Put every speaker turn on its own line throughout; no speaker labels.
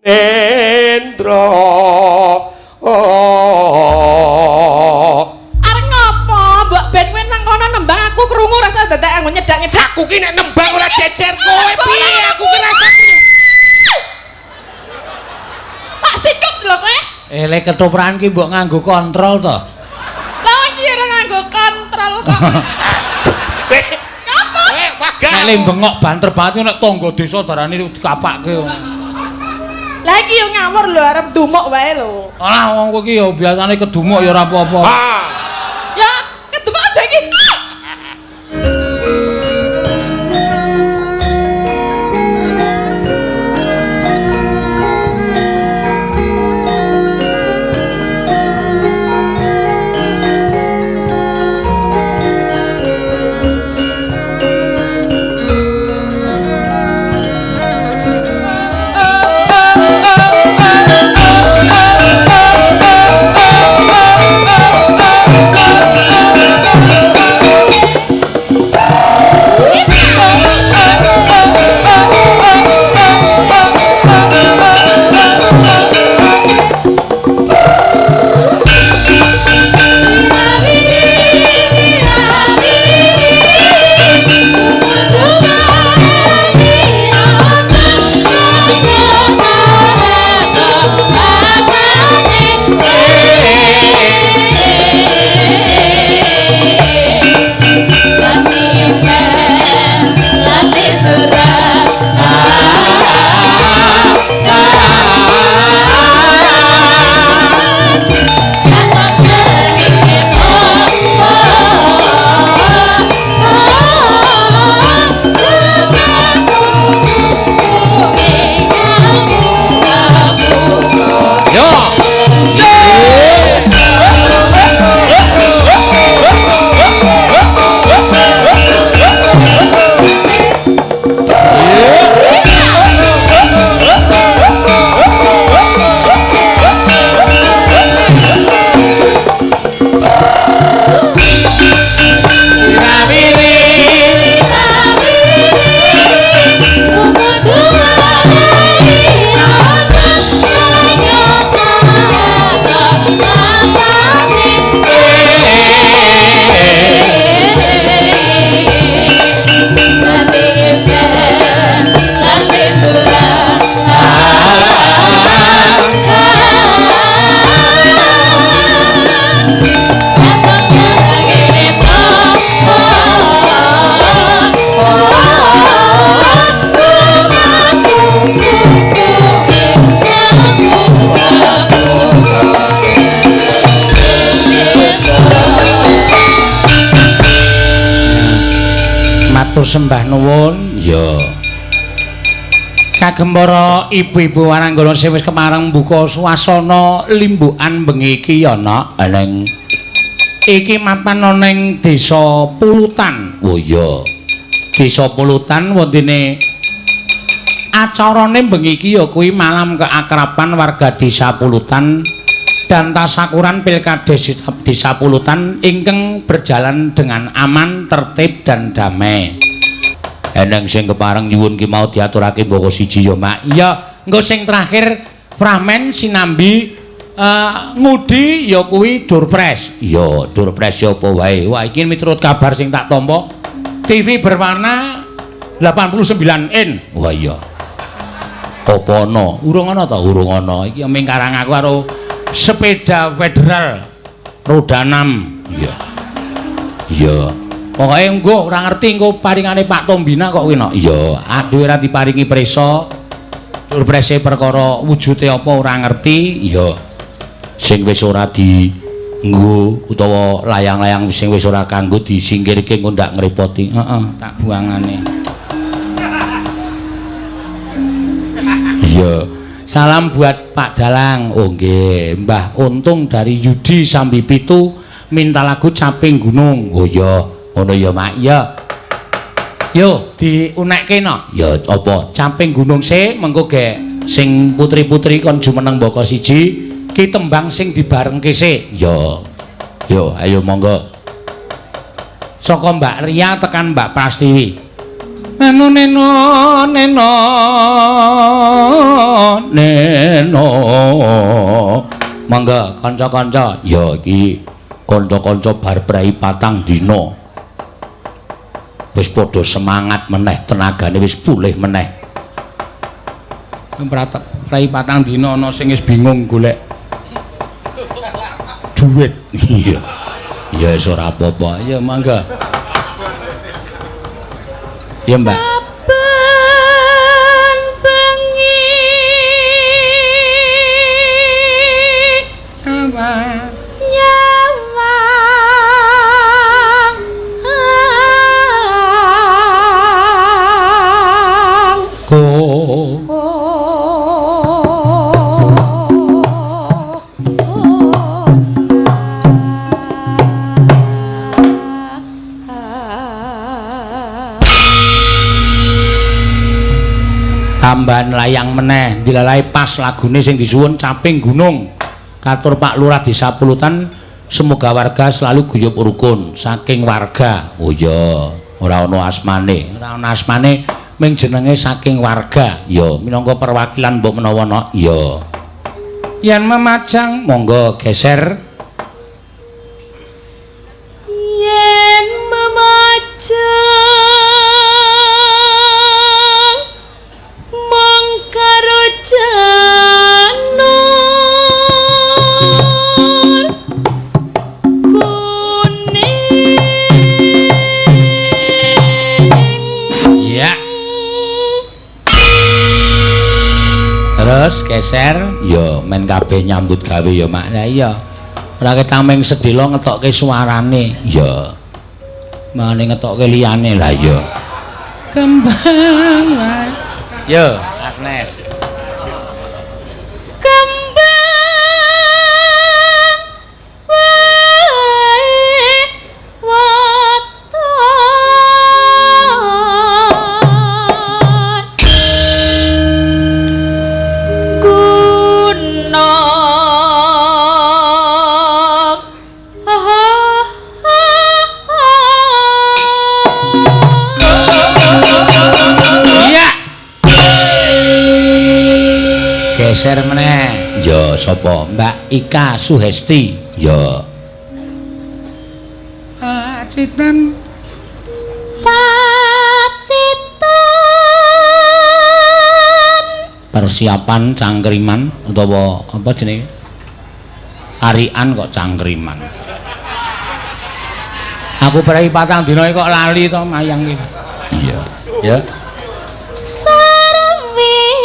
Nendra.
Arep ngopo? Mbok ben kowe nang kono nembang aku krungu rasa dadak anggo nyedak-nyedak.
Aku ki nek nembang ora jejer kowe piye? Aku ki rasa
tak sikut lho kowe.
Le ketoprakan ki mbok nganggo kontrol to.
Lah iki ora nganggo kontrol kok. Ngopo?
Nek le bengok banter banget nek tangga desa darane dikapake.
Lah iki yo ngawur lho arep dumuk wae lho.
Alah wong kowe iki yo biasane kedumuk ya ora apa-apa.
Ya, kedumuk aja iki.
Matur sembah nuwun. Ya. Kagem para ibu-ibu waranggana sing wis kemareng mbuka swasana limbukan bengi iki ya, Nak. Neng iki mapan ana ning Desa Pulutan. Oh iya. Desa Pulutan wontene acarane bengi iki ya kuwi malam keakraban warga Desa Pulutan dan tasakuran Pilkades Desa Pulutan ingkang berjalan dengan aman, tertib dan damai. Eneng sing kepareng nyuwun ki mau diaturake mboko siji ya, Mak. Iya, engko sing terakhir fragmen sinambi ngudi ya kuwi doorpress. Iya, doorpress ya apa wae. Wah, iki miturut kabar sing tak tampa TV berwarna 89 in. Wah iya. Apa ana? Urung ana ta? Urung ana. Iki ming karang aku karo sepeda federal roda 6. Iya. Iya. Pokoke engko ora ngerti engko paringane Pak Tombina kok kuwi no. Iya, aduh ora diparingi preso. Surprese perkara wujude apa ora ngerti. Iya. Sing wis ora dienggo utawa layang-layang sing wis ora kanggo disingkirke engko ndak ngrepoti. Heeh, tak buangane. Iya. Salam buat Pak Dalang. Oh nggih, Mbah Untung dari Yudi Sambipitu minta lagu Caping Gunung. Oh iya, ngono ya Mak. Ya. Yo diunekke no. Ya apa? Caping Gunung sik mengko gek sing putri-putri kon jumeneng mbaka siji ki tembang sing dibarengke sik. Ya. Yo ayo monggo. Saka Mbak Ria tekan Mbak Prastiwi. Neno neno neno neno. Mangga kanca-kanca. Ya iki kanca-kanca bar prei patang dina. Wis padha semangat meneh, tenagane wis pulih meneh. Prei patang dina ana sing wis bingung golek duit. Iya. Ya wis ora apa-apa. Ya mangga. Ya Mbak.
Saben bengi nyawang
Ko tambahan layang meneh dilalai pas lagune sing disuwun Caping Gunung. Katur Pak Lurah Desa Pulutan, semoga warga selalu guyub rukun saking warga. Oh iya, ora ana asmane. Ora ana asmane ming jenenge saking warga. Ya, minangka perwakilan mbok menawa ana. Ya. Yen memajang monggo geser.
Yen memajang mong karo janur kuning.
Ya. Terus geser, ya men kabeh nyambut gawe ya Mak. Lah iya. Ora ketang ming sedhela ngetokke suarane. Ya. Mangane ngetokke liyane. Lah iya. Kembang wae. Yo, Agnes.
Kembang wae weton gunung.
Iya. Geser meneh. Ya sapa? Mbak Ika Suhesti. Ya. Pacitan.
Pacitan.
Persiapan cangkriman utawa apa jenenge? Arian kok cangkriman. Aku prei patang dina kok lali to mayang iki. Iya. Ya.
Sarwi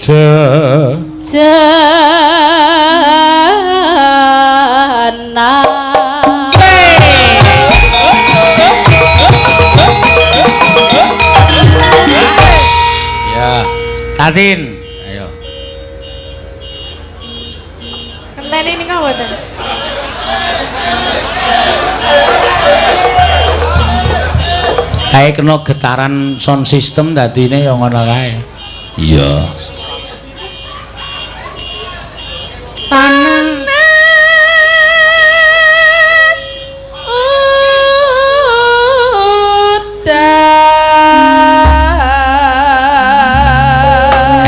jana.
Ya, Tatin, ayo.
Kenteni nika mboten?
Kae kena getaran sound system dadine ya ngono kae. Iya.
Panas udan.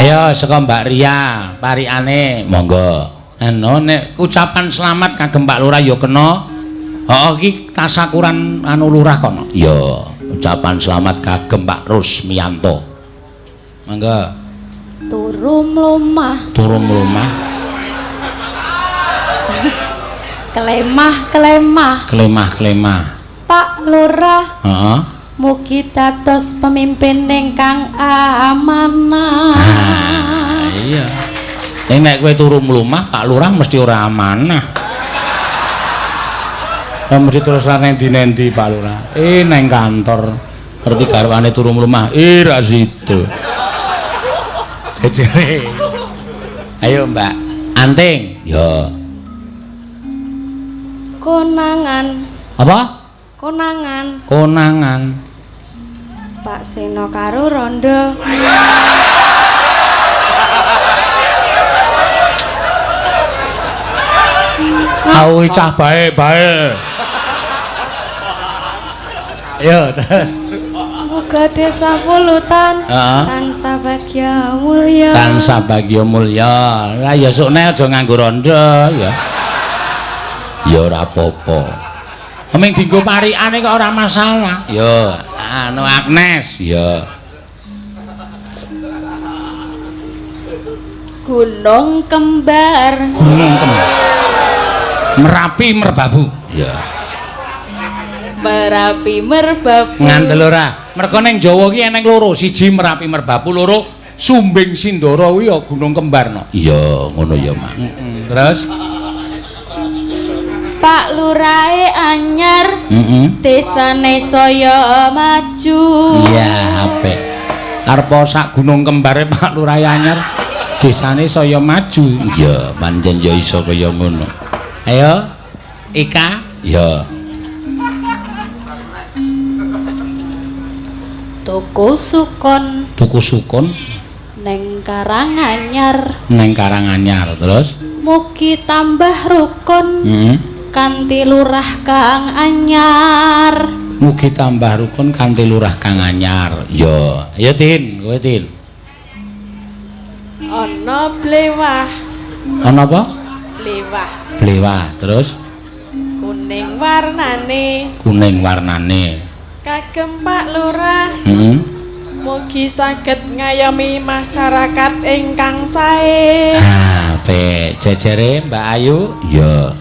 Ayo saka Mbak Ria, parikane monggo. Eno nek ucapan selamat kagem Pak Lurah ya kena. Heeh iki tasakuran anu lurah kono. Ya, ucapan selamat kagem Pak Rusmianto. Monggo.
Turu mlumah.
Turu mlumah.
Kelemah kelemah.
Kelemah kelemah.
Pak Lurah.
Heeh.
Mugi dados pemimpin ingkang amanah.
Ah, iya. Ning nek kowe turu mlumah, Pak Lurah mesti ora amanah. Lah mesti terus ra nang ndi-ndi Pak Lurah. Neng kantor. Ngerti garwane turu mlumah. Ra sido. Jejere. Ayo Mbak Anting. Ya.
Konangan.
Apa?
Konangan.
Konangan.
Pak Seno karo rondo.
Aku cah bae-bae. Ayo terus.
Muga desa Pulutan tansah bagya mulya.
Tansah bagya mulya. Lah ya sukne aja nganggo rondo ya. Ya ora apa-apa. Ming dienggo parikane kok ora masalah. Ya, anu Agnes, ya.
Gunung Kembar.
Gunung Kembar. Merapi Merbabu. Ya.
Merapi Merbabu.
Ngandel ora? Mergo ning Jawa ki eneng loro, siji Merapi Merbabu, loro Sumbing Sindoro kuwi ya Gunung Kembar no. Iya, ngono ya, Mak. Heeh. Terus
Pak Lurahe anyar, desane saya maju.
Iya, apik. Arepa sak Gunung Kembare Pak Lurahe anyar, desane saya maju. Iya, pancen ya iso kaya ngono. Ayo, Ika. Iya.
Tuku sukun.
Tuku sukun
neng Karanganyar.
Neng Karanganyar, terus
mugi tambah rukun. Kanthi lurah kang anyar.
Mugi tambah rukun kanthi lurah kang anyar. Ya, ya Tin, kowe Tin.
Ana blewah.
Ana apa?
Blewah.
Blewah, terus
kuning warnane.
Kuning warnane.
Kagem Pak Lurah. Mugi saged ngayomi masyarakat ingkang sae.
Apik. Jejere Mbak Ayu. Ya.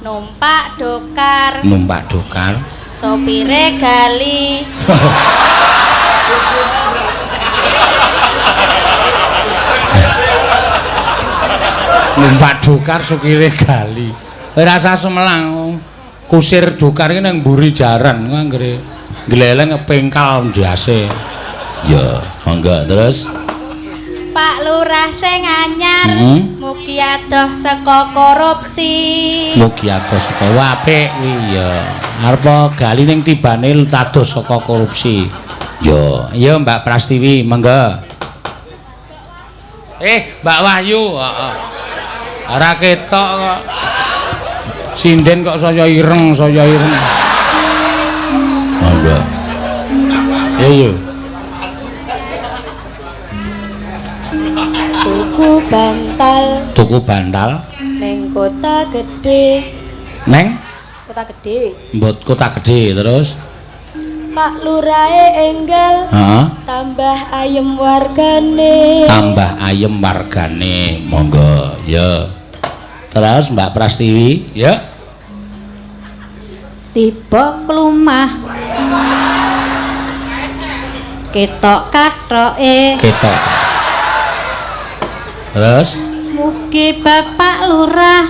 Numpak dokar.
Numpak dokar.
Sopire gali.
Numpak dokar sopire gali. Ora usah sumelang. Kusir dokar iki nang mburi jaran anggere gleleng pengkal ndase. Ya, monggo terus.
Pak Lurah sing anyar, mugi adoh saka korupsi.
Mugi adoh saka apik kuwi ya. Arepa gali ning tibane adoh saka korupsi. Ya, ya Mbak Prastiwi, monggo. Mbak Wahyu, heeh. Ora ketok kok. Sinden kok saya ireng, saya ireng. Monggo. Iya, iya.
Tuku bantal.
Tuku bantal
neng kota gede.
Neng
kota gede.
Mbot kota gede terus
Pak Lurahe enggal. Tambah ayem wargane.
Tambah ayem wargane. Monggo, ya. Terus Mbak Prastiwi, ya.
Tiba klumah. Ketok kathoke.
Ketok. Terus
mugi Bapak Lurah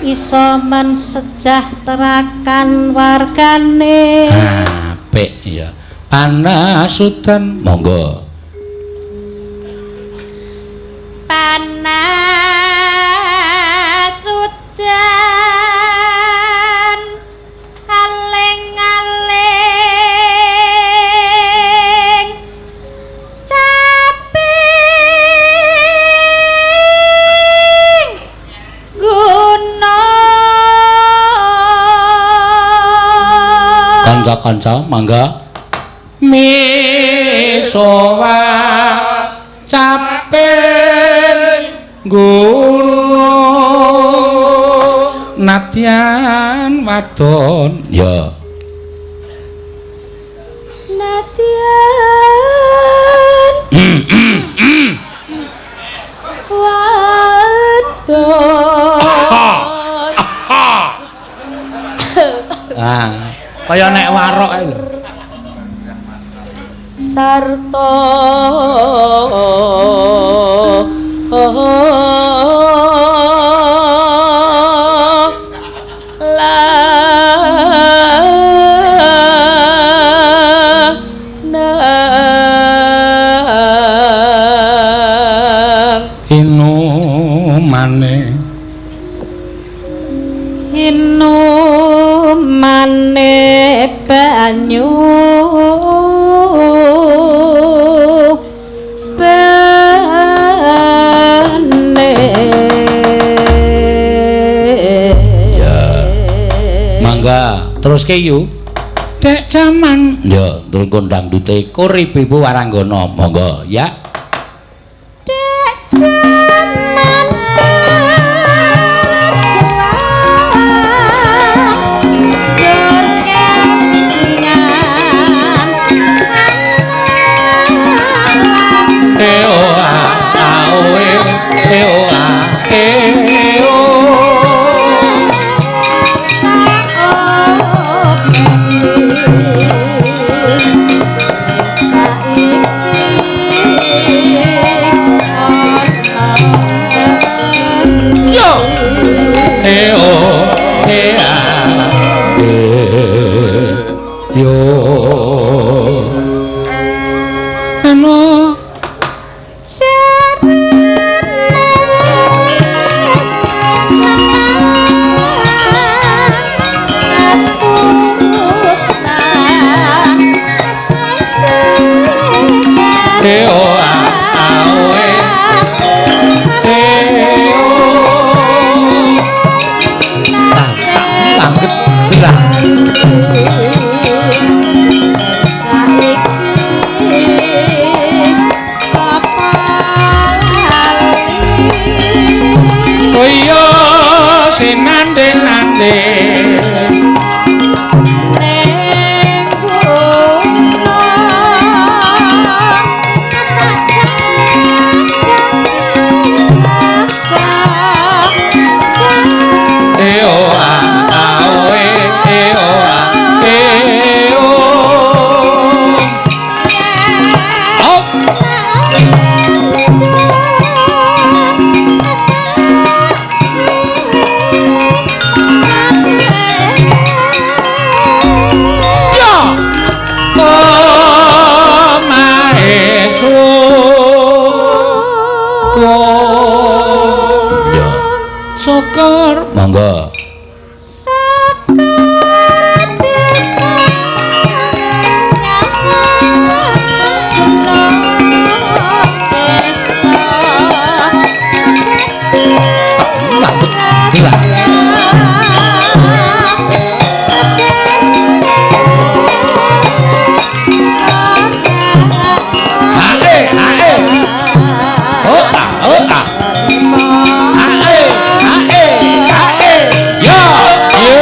iso mensejahterakan wargane.
Apik ya. Panasudan, monggo.
Panasudan aling-aling caping gunung.
Kanca-kanca mangga misowa caping gunung nadyan wadon. Ya.
Nadyan wadon.
Ah, kaya nek warok ae lho.
Sarta lanang
inumane
inumane banyu bane.
Ya. Mangga teruske yu. Dek jaman. Ya, turun kondang dute kur ibu-ibu waranggana. Monggo, ya.
Dek jaman
E o a a o e e o a e o. Yo. E o e a e yo. Ano E o a a o e e o. Tang tang. Oh iya sinande-nande E o a a o e e o a e o. Oh. Ya. Oh maesu.
Ya.
Syukur.
Monggo.
Hae hae. Oh ah oh ah. Hae hae hae. Ya. Yo.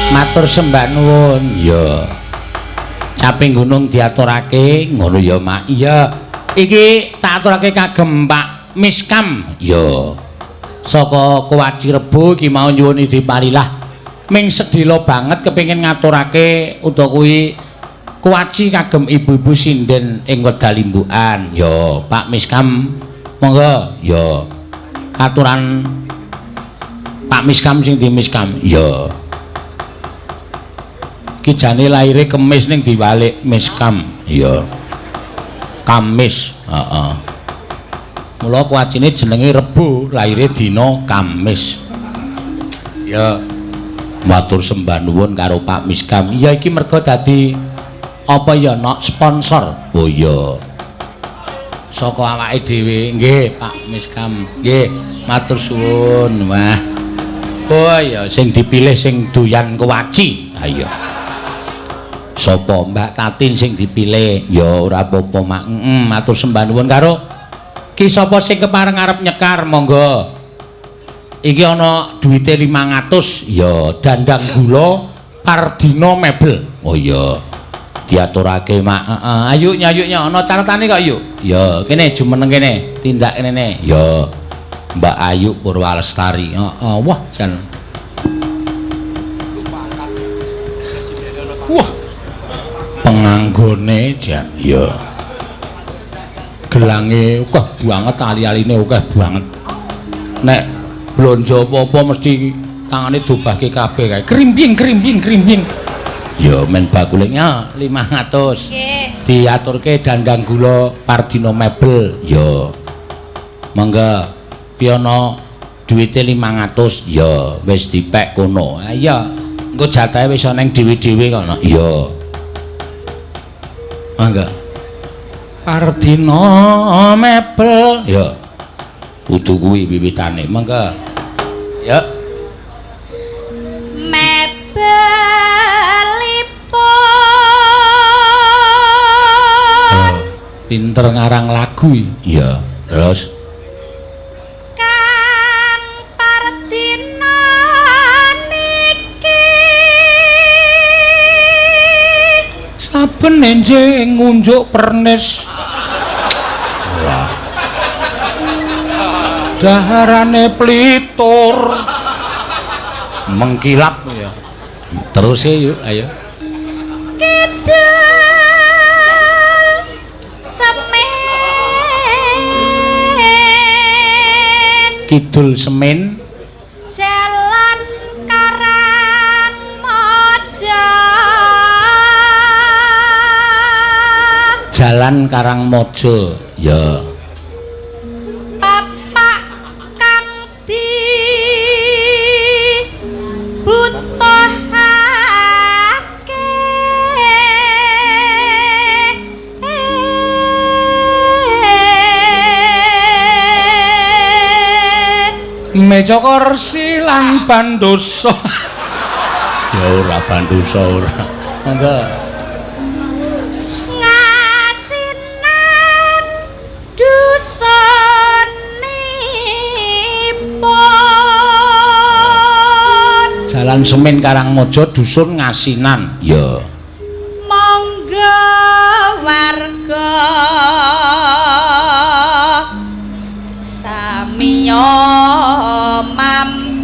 Matur sembah nuwun.
Iya.
Caping gunung diaturake ngono ya, Mak. Iya. Iki tak aturake kagem Pak Miskam. Ya. Saka Kuwaci Rebo iki mau nyuwun idi parilah. Ming sedhela banget kepengin ngaturake utawa kuwi kuwaci kagem ibu-ibu sinden ing wekdal limbukan. Ya, Pak Miskam monggo. Ya. Katuran Pak Miskam sing di Miskam. Ya. Ki jane laire Kemis ning diwalik Miskam. Iya. Kamis, heeh. Mula kuwacine jenenge Rebo, laire dina Kamis. Ya. Matur sembah nuwun karo Pak Miskam. Iya iki merga dadi apa ya nok sponsor. Oh iya. Saka awake dhewe. Nggih, Pak Miskam. Nggih, matur suwun. Wah. Oh iya, sing dipilih sing doyan kuwaci. Ha iya. Sapa Mbak Tatin sing dipilih? Ya ora apa-apa, Mak. Heeh, matur sembah nuwun karo ki sapa sing kepareng arep nyekar monggo. Iki ana duwite 500. Ya, dandang gula Pardina mebel. Oh iya. Diaturake, Mak. Heeh, ayo nyayuknya ana catetane kok yuk. Ya, kene jumeneng kene, tindak kene. Ya. Mbak Ayu Purwalestari. Heeh, wah jan. Wah. Penganggone jan. Ya. Gelange akeh banget, ali-aline akeh banget. Nek blonjo apa-apa mesti tangane dobahke kabeh kae. Krimping krimping krimping. Ya men bakule nya 500.
Nggih.
Diaturke dandang gula Pardina mebel. Ya. Monggo piye ana duwite 500. Ya wis dipek kono. Ha iya. Engko jatahe wis ana ning dhewe-dhewe kono. Ya. Mangga. Pardina mebel. Ya. Kudu kuwi wiwitane. Mangga. Ya.
Mebelipun
pinter ngarang lagu. Iya. Terus
Kang Pardina niki
saben enjing ngunjuk pernis. Wah. Daharane plitur mengkilap ya. Terus yuk, ayo.
Kidul Semen.
Kidul Semen.
Jalan Karangmojo.
Jalan Karangmojo. Ya.
Bapak kang dibutuhake.
Meja kursi lan bandosa. Ya ora bandosa ora. Monggo.
Ngasinan dusunipun.
Jalan Semen Karangmojo dusun Ngasinan. Ya.
Monggo warga samiya mampir.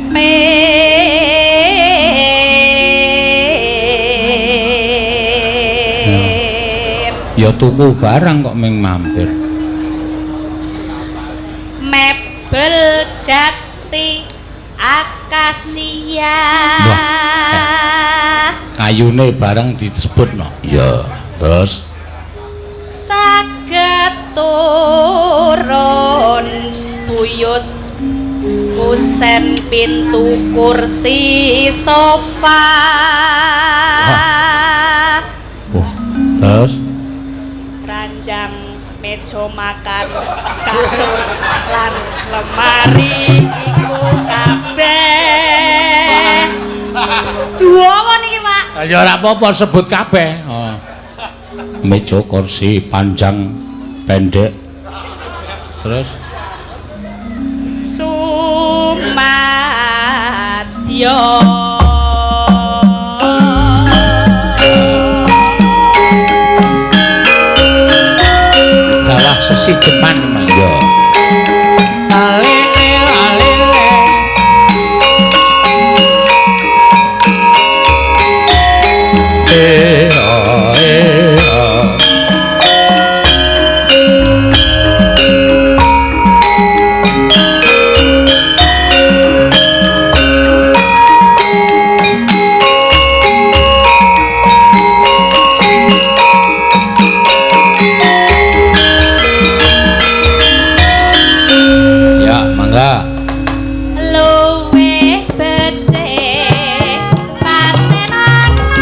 Ya tuku barang kok ming mampir.
Mebel jati akasia.
Wah, kayune barang disebutno. Ya, terus
saged turun buyut kusen pintu kursi sofa.
Wah, terus
ranjang meja makan kasur lan lemari iku kabeh. Duwa niki, Pak.
Ya ora apa-apa sebut kabeh. Oh. Meja kursi panjang pendek. Terus
sumadyo.
Sesideman mangga. Alele alele. Eh ah eh ah. Ya, mangga.
Luwih becik paten ana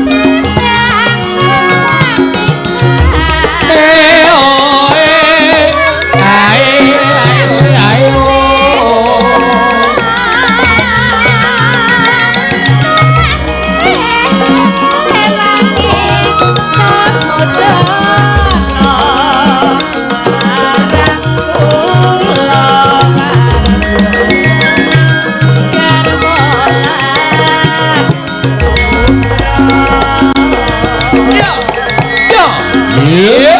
timbang pisan.
Eh oh eh ae ae ae oh. Yo. Iya.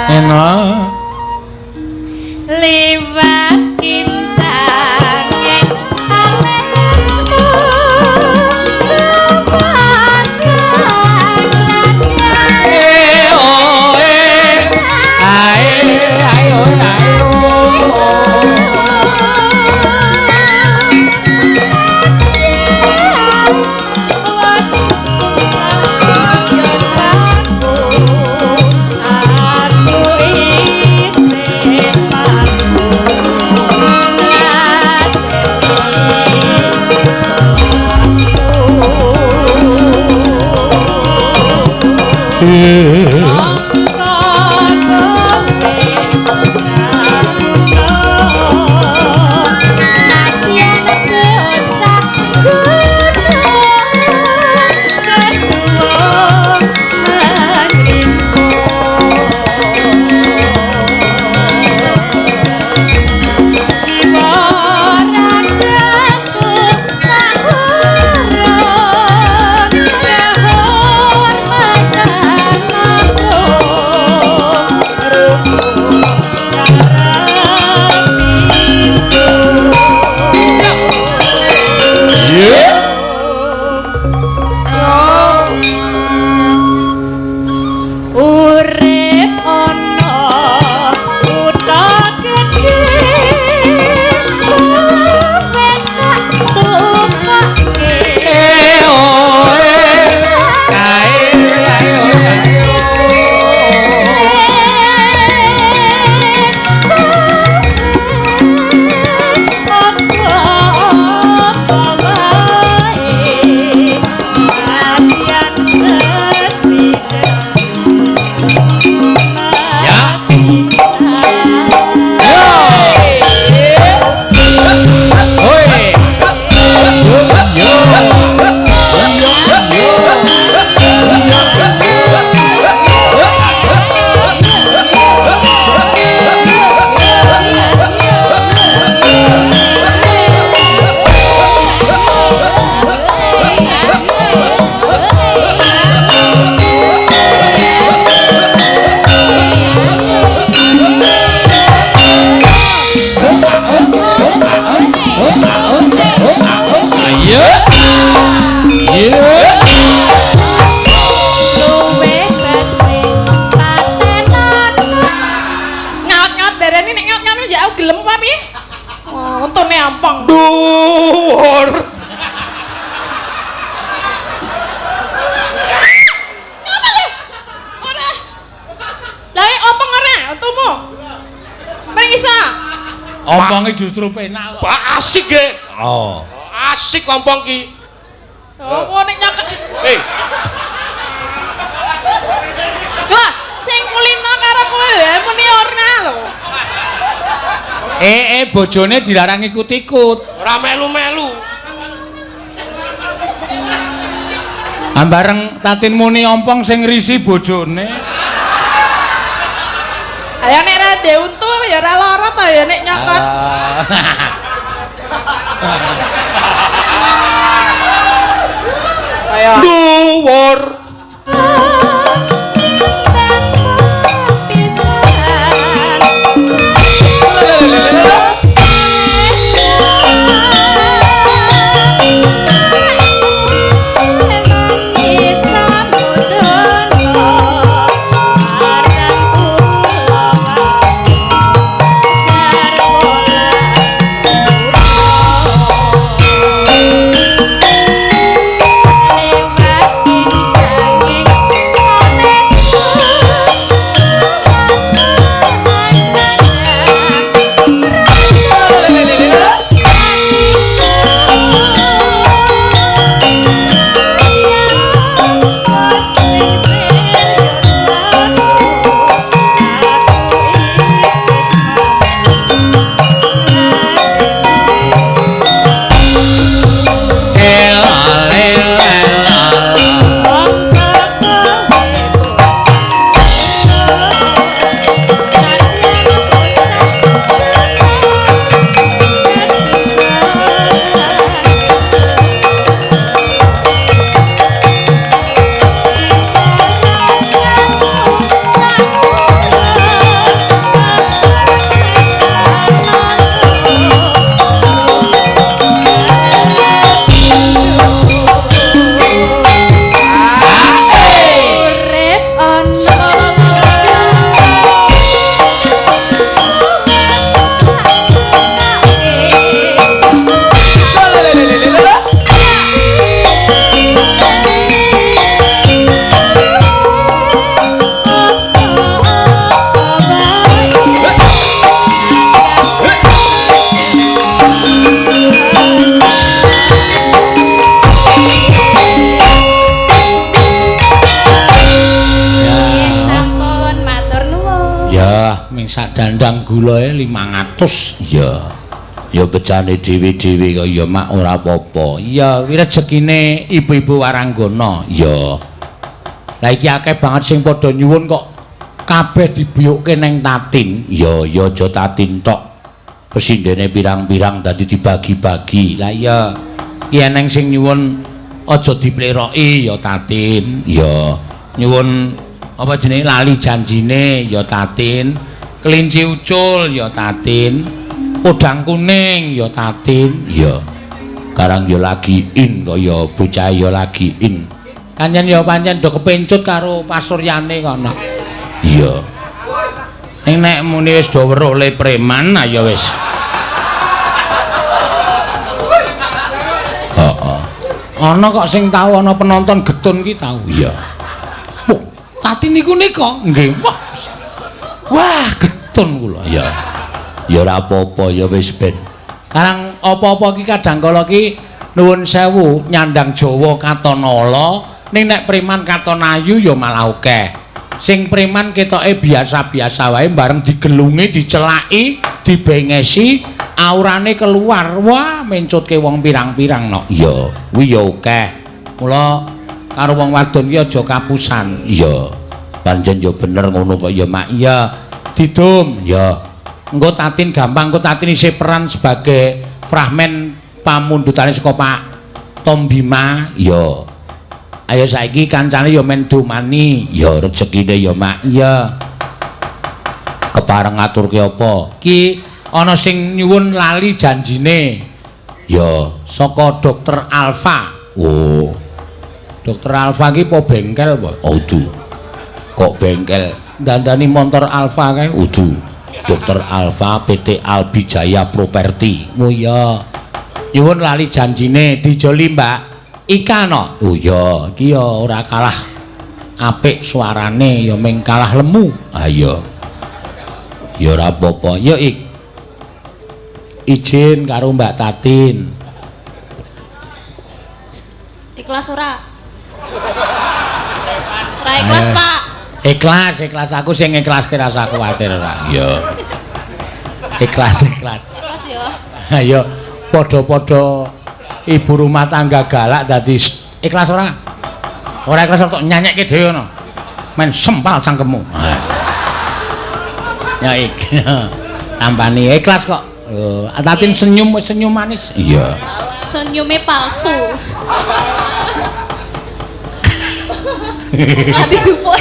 Enak.
Liwat kincange alismu
Eh oh eh ae ae oh ae oh.
Urip ana kutha gedhe luwih tak tukokke.
Eh oh eh ae ae oh ae oh. Ya. Oi. Yo yo. Ayo. Iya.
Ngaut-ngaut darani nek ngaut-ngaut ya aku gelem apa piye? Oh, untune ampong.
Dhuwur.
Ngapa le? Ora. Lah ompong ora untumu? Mring isa.
Omponge justru penak kok.
Pak asik ge.
Oh.
Asik ompong ki.
Oh, kok nek nyokot.
Eh,
Lah, sing kulino karo kowe wae muni ora lho.
Eh eh bojone dilarang ikut-ikut.
ora melu-melu.
Ambareng Tatin muni ompong sing risi bojone.
Ayo nek ra ndek untu ya ora lara ta ya nek nyokot.
Dhuwur.
Ming sak dandang gulae 500. Iya. Ya pecane dhewe-dhewe kok ya mak ora apa-apa. Iya, kuwi rejekine ibu-ibu waranggana. Iya. Lah iki akeh banget sing padha nyuwun kok kabeh dibuyukke neng Tatin. Iya, ya aja Tatin tok. Pesindene pirang-pirang dadi dibagi-bagi. Lah iya. Iki eneng sing nyuwun aja dipleroki ya Tatin. Iya. Nyuwun apa jenenge lali janjine ya Tatin. Kelinci ucul ya Tatin. Podang kuning ya Tatin. Iya. Karang ya lagi in kaya bocah ya lagi in. Kanjen ya pancen do kepencut karo pasuryane kono. Iya. Ning nek muni wis do weruh le preman ya wis. Heeh. Ana kok sing tau ana penonton getun ki tau. Iya. Wah, Tatin niku nika. Nggih. Wah. Wah, getun kula. Iya. Ya ora apa-apa ya wis ben. Karang apa-apa ki kadang kala ki nuwun sewu nyandang Jawa katon ala, ning nek preman katon ayu ya malah akeh. Sing preman ketoke biasa-biasa wae bareng digelungi, dicelaki, dibengesi, aurane keluar. Wah, mencutke wong pirang-pirang no. Iya, kuwi ya akeh. Mula karo wong wadon ki aja kapusan. Iya. Pancen ya bener ngono kok ya mak. Iya. Didum. Iya. Engko Tatin gampang, engko Tatin isih peran sebagai fragmen pamundhutane saka Pak Tom Bima. Iya. Ayo saiki kancane ya men domani. Ya rejekine ya mak. Iya. Kepareng ngaturke apa? Ki ana sing nyuwun lali janjine. Ya, saka Dokter Alfa. Oh. Dokter Alfa ki apa bengkel apa? Oh, udu. Kok bengkel? Dandani motor Alfa kae? Udu. Dokter Alfa PT Albi Jaya Properti. Oh iya. Nyuwun lali janjine dijoli Mbak Ika no. Oh iya, iki ya ora kalah apik suarane ya ming kalah lemu. Ah iya. Ya ora apa-apa. Ya ik. Izin karo Mbak Tatin.
Ikhlas ora? Ora ikhlas, Pak.
Ikhlas, ikhlas aku sing ikhlaske rasa kuwatir ora. Iya. Ikhlas, ikhlas.
Ikhlas ya.
Ayo padha-padha ibu rumah tangga galak dadi ikhlas ora? Ora ikhlas kok nyanyekke dhewe ngono. Men sempal cangkemmu. Ya iki. Tampani ikhlas kok. Tatin senyum, senyum manis. Iya.
Senyume palsu. Ati jupuk.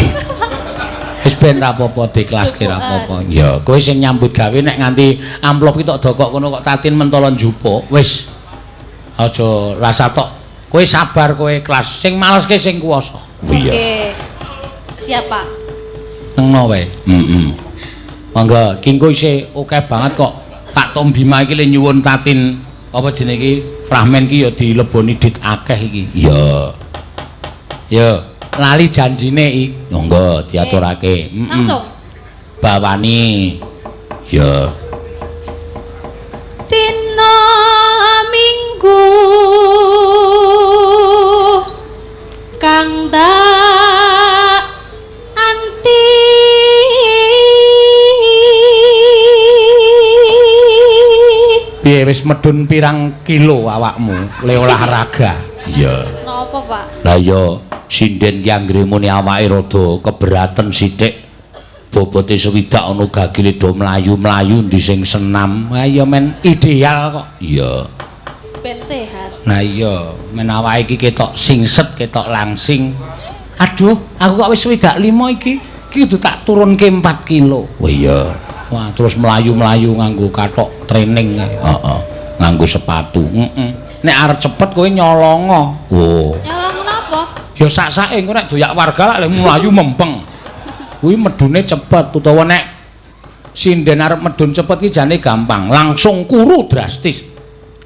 Wis ben ra apa-apa diiklaske ra apa-apa. Ya, kowe sing nyambut gawe nek nganti amplop ki tok dokok kono kok Tatin mentolo njupuk, wis aja rasa tok. Kowe sabar, kowe ikhlas. Sing maleske sing kuwasa.
Oke. Siap, Pak.
Tengno wae. Heeh. Monggo, ki engko isih akeh banget kok. Pak Tom Bima iki le nyuwun Tatin apa jenenge iki fragmen ki ya dileboni dit akeh iki. Iya. Ya. Lali janjine iki. Monggo diaturake.
Langsung.
Bawani. Ya.
Dina Minggu kang tak anti
piye wis medun pirang kilo awakmu le olahraga?
Iya.
Napa, Pak?
Lah ya sinden ki anggere muni awake rada keberatan sithik, bobote swidak ana gagile do mlayu-mlayu ndi sing senam. Ha iya men ideal kok.
Iya.
Ben sehat.
Nah iya, men awake iki ketok singset, ketok langsing. Aduh, aku kok wis 65 iki, iki kudu tak turunke 4 kilo.
Oh iya.
Wah, terus mlayu-mlayu nganggo kathok training kae.
Heeh.
Nganggo sepatu. Heeh. Nek arep cepet kowe nyolongo.
Oh.
Nyolong napa?
Ya sak-sake engko nek doyak warga lak mlayu mempeng. Kuwi medune cepet utawa nek sinden arep medun cepet ki jane gampang, langsung kuru drastis.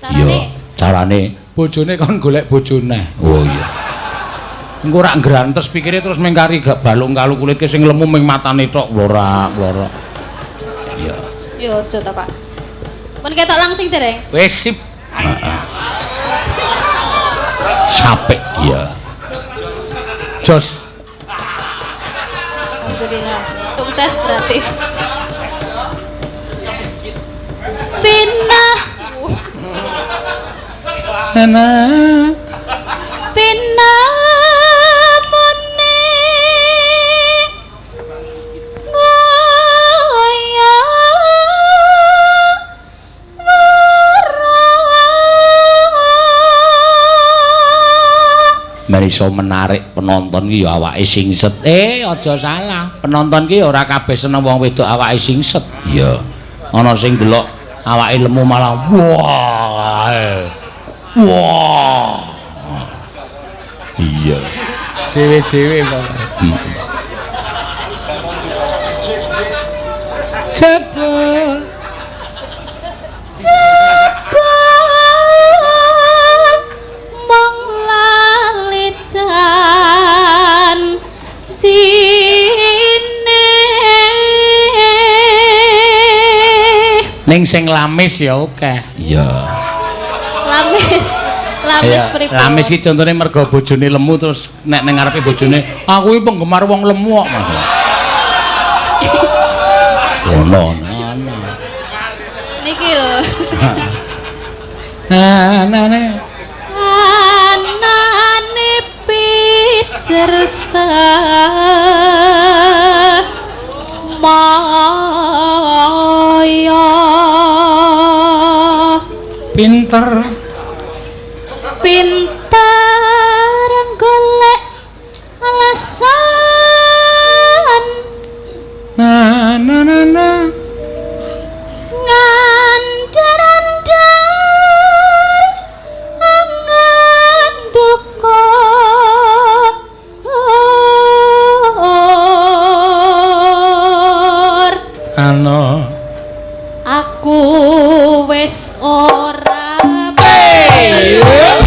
Carane?
Iya, carane
bojone kon golek bojone.
Oh iya.
Engko rak ngrantes pikire terus mengkari gak balung kalu kulitke sing lemu ming matane tok lorak-lorok.
Iya.
Yo aja ta, Pak. Pun ketok langsing dereng?
Wis sip.
Heeh.
Sapik.
Iya.
Jos.
Alhamdulillah. Sukses berarti.
Pinah
Nana
pinamune ngoyo
Mari iso menarik penonton ki ya awake singset. Aja salah. Penonton ki ya ora kabeh seneng wong wedok awake singset.
Iya.
Ana sing delok awake lemu malah wah. Wah.
Iya.
Dewe-dewe pokoke. Jebul.
Jebul mung lali janjine.
Ning sing lamis ya akeh.
Iya.
Lamis, lamis pripun?
Lamis iki contone mergo bojone lemu terus nek ning ngarepe bojone, aku iki penggemar wong lemu kok, Mas.
Ono.
Ana.
Niki lho.
Anane
Anane pijer maya
pinter
pinter golek alasan
na na na na
ngandar-andar angan duka
ano
aku wis ora
hey hey hey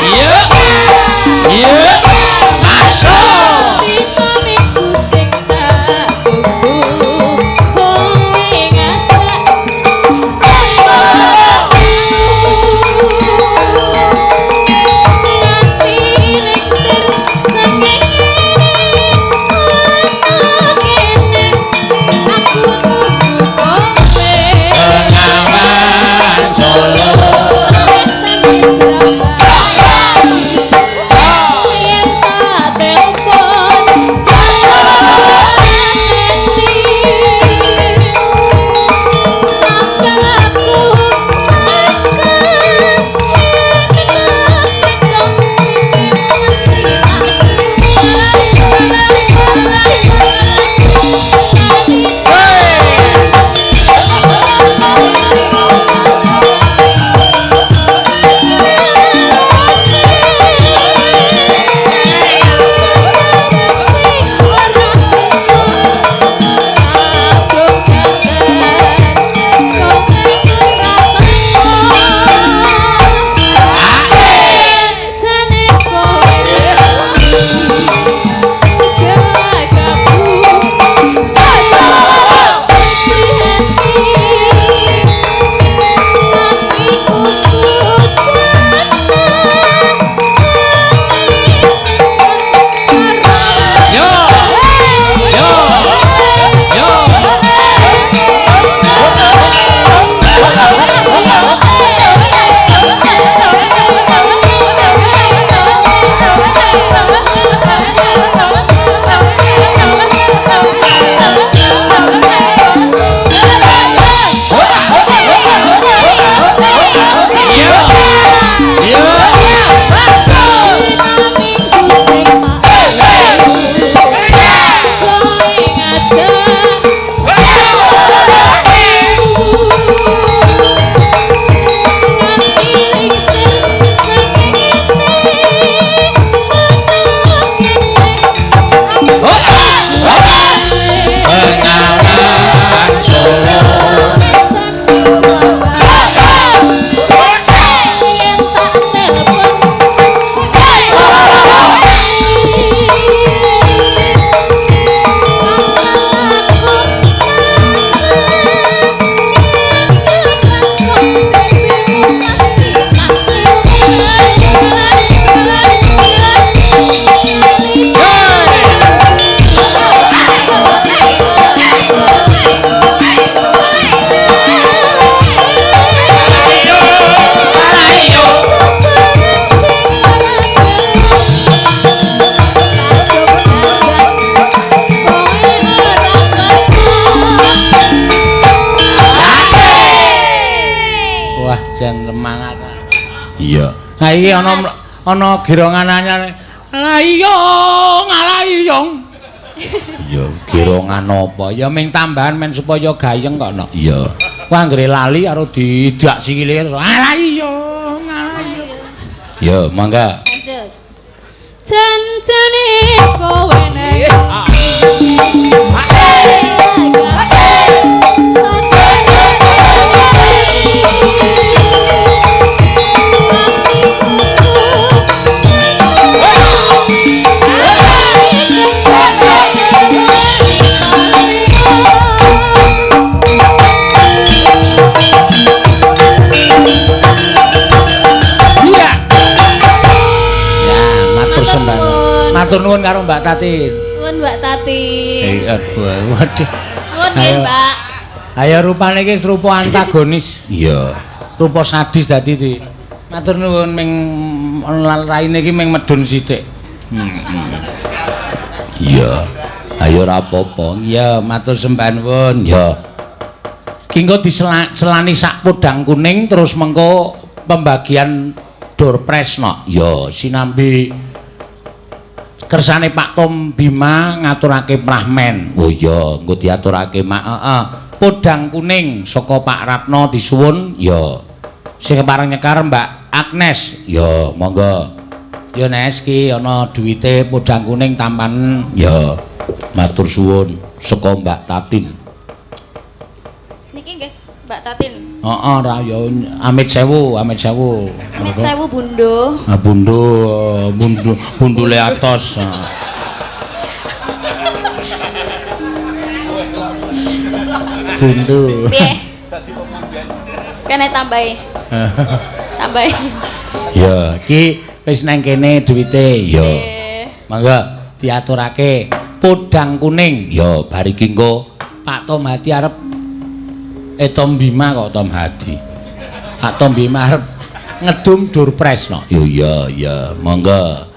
Iya. Iya. Masuk. Semangat.
Iya.
Ha iki ana girongan anyar. Alayong, alayong.
Iya, girongan apa?
Ya ming tambahan men supaya gayeng kok no.
Iya.
Wah anggere lali karo diidak sikile. Alayong, alayong.
Ya, mangga.
Lanjut. Janjane kowe nek
Iya. Ya, matur sembah. Matur nuwun karo Mbak Tatin.
Nuwun Mbak Tatin.
Aduh, waduh.
Nuwun nggih, Mbak.
Ayo rupane iki rupa antagonis.
Iya.
Rupa sadis dadi iki. Matur nuwun ming raine iki ming medun sithik.
Iya. Ayo ora apa-apa.
Iya, matur sembah nuwun.
Ya.
Ki engko diselani sak podang kuning terus mengko pembagian door prize no. Ya, sinambi kersane Pak Tom Bima ngaturake prahmen.
Oh iya, engko diaturake mak.
Heeh. Podang kuning saka Pak Ratno disuwun.
Ya.
Sing kepareng nyekar Mbak Agnes.
Ya, monggo.
Ya Nes ki ana duwite podang kuning tampan.
Ya. Matur suwun saka Mbak Tatin.
Niki nggih Mbak Tatin.
Heeh, ra ya amit sewu, amit sewu.
Amit sewu Bundo.
Ah Bundo, Bundo, bundule atos. Bundo.
Piye? Kene tambahi. Tambahi.
Ya, iki wis nang kene duwite.
Ya.
Mangga diaturake podang kuning.
Ya, bar iki engko
Pak Tom Hadi arep Tom Bima kok Tom Hadi. Pak Tom Bima arep ngedum door prize no.
Yo iya iya, monggo.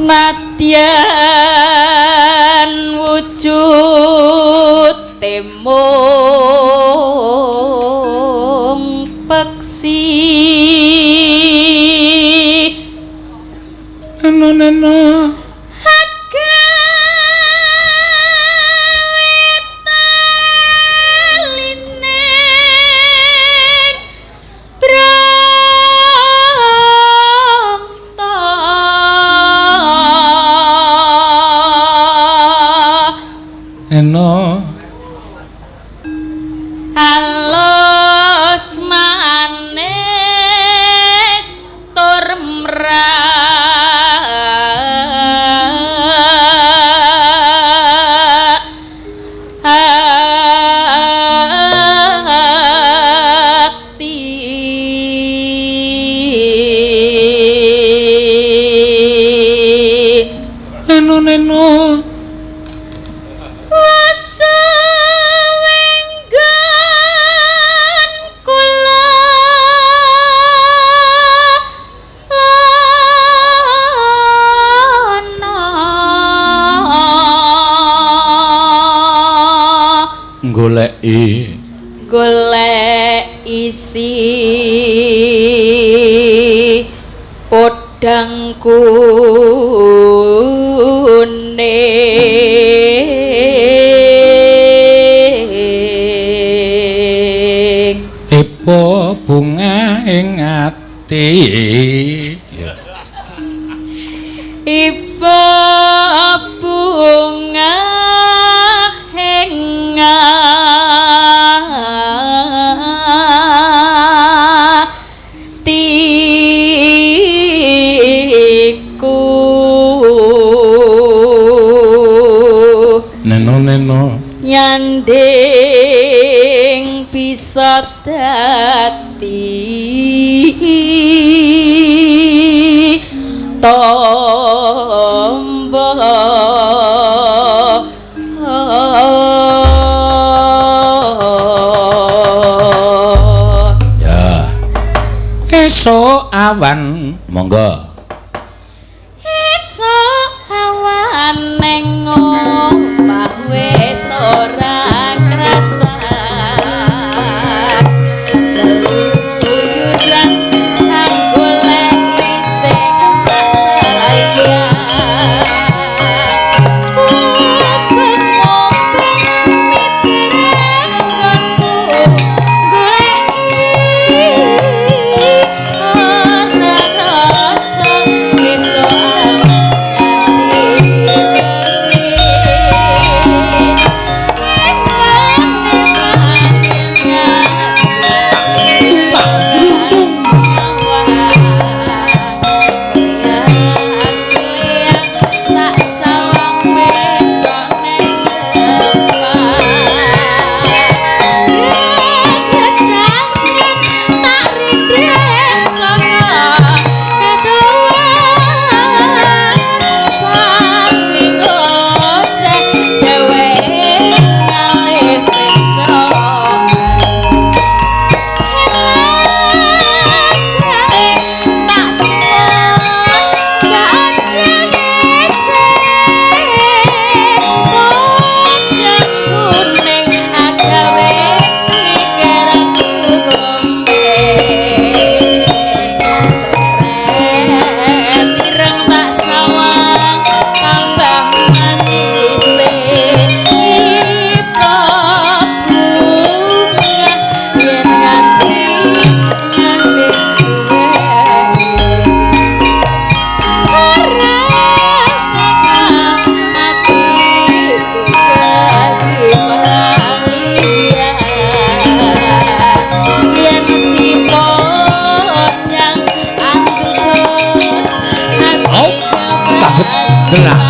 Nadyan wujud temung peksi
Neno neno Neno
halus manis tur mrah ati.
Neno neno goleki
golek isi podang kuning.
Ipo bunga ing ati.
Ipo bunga ing atiku.
Neno neno
nyanding bisa dadi tombo.
Ya.
Esuk awan
Monggo.
Gelah.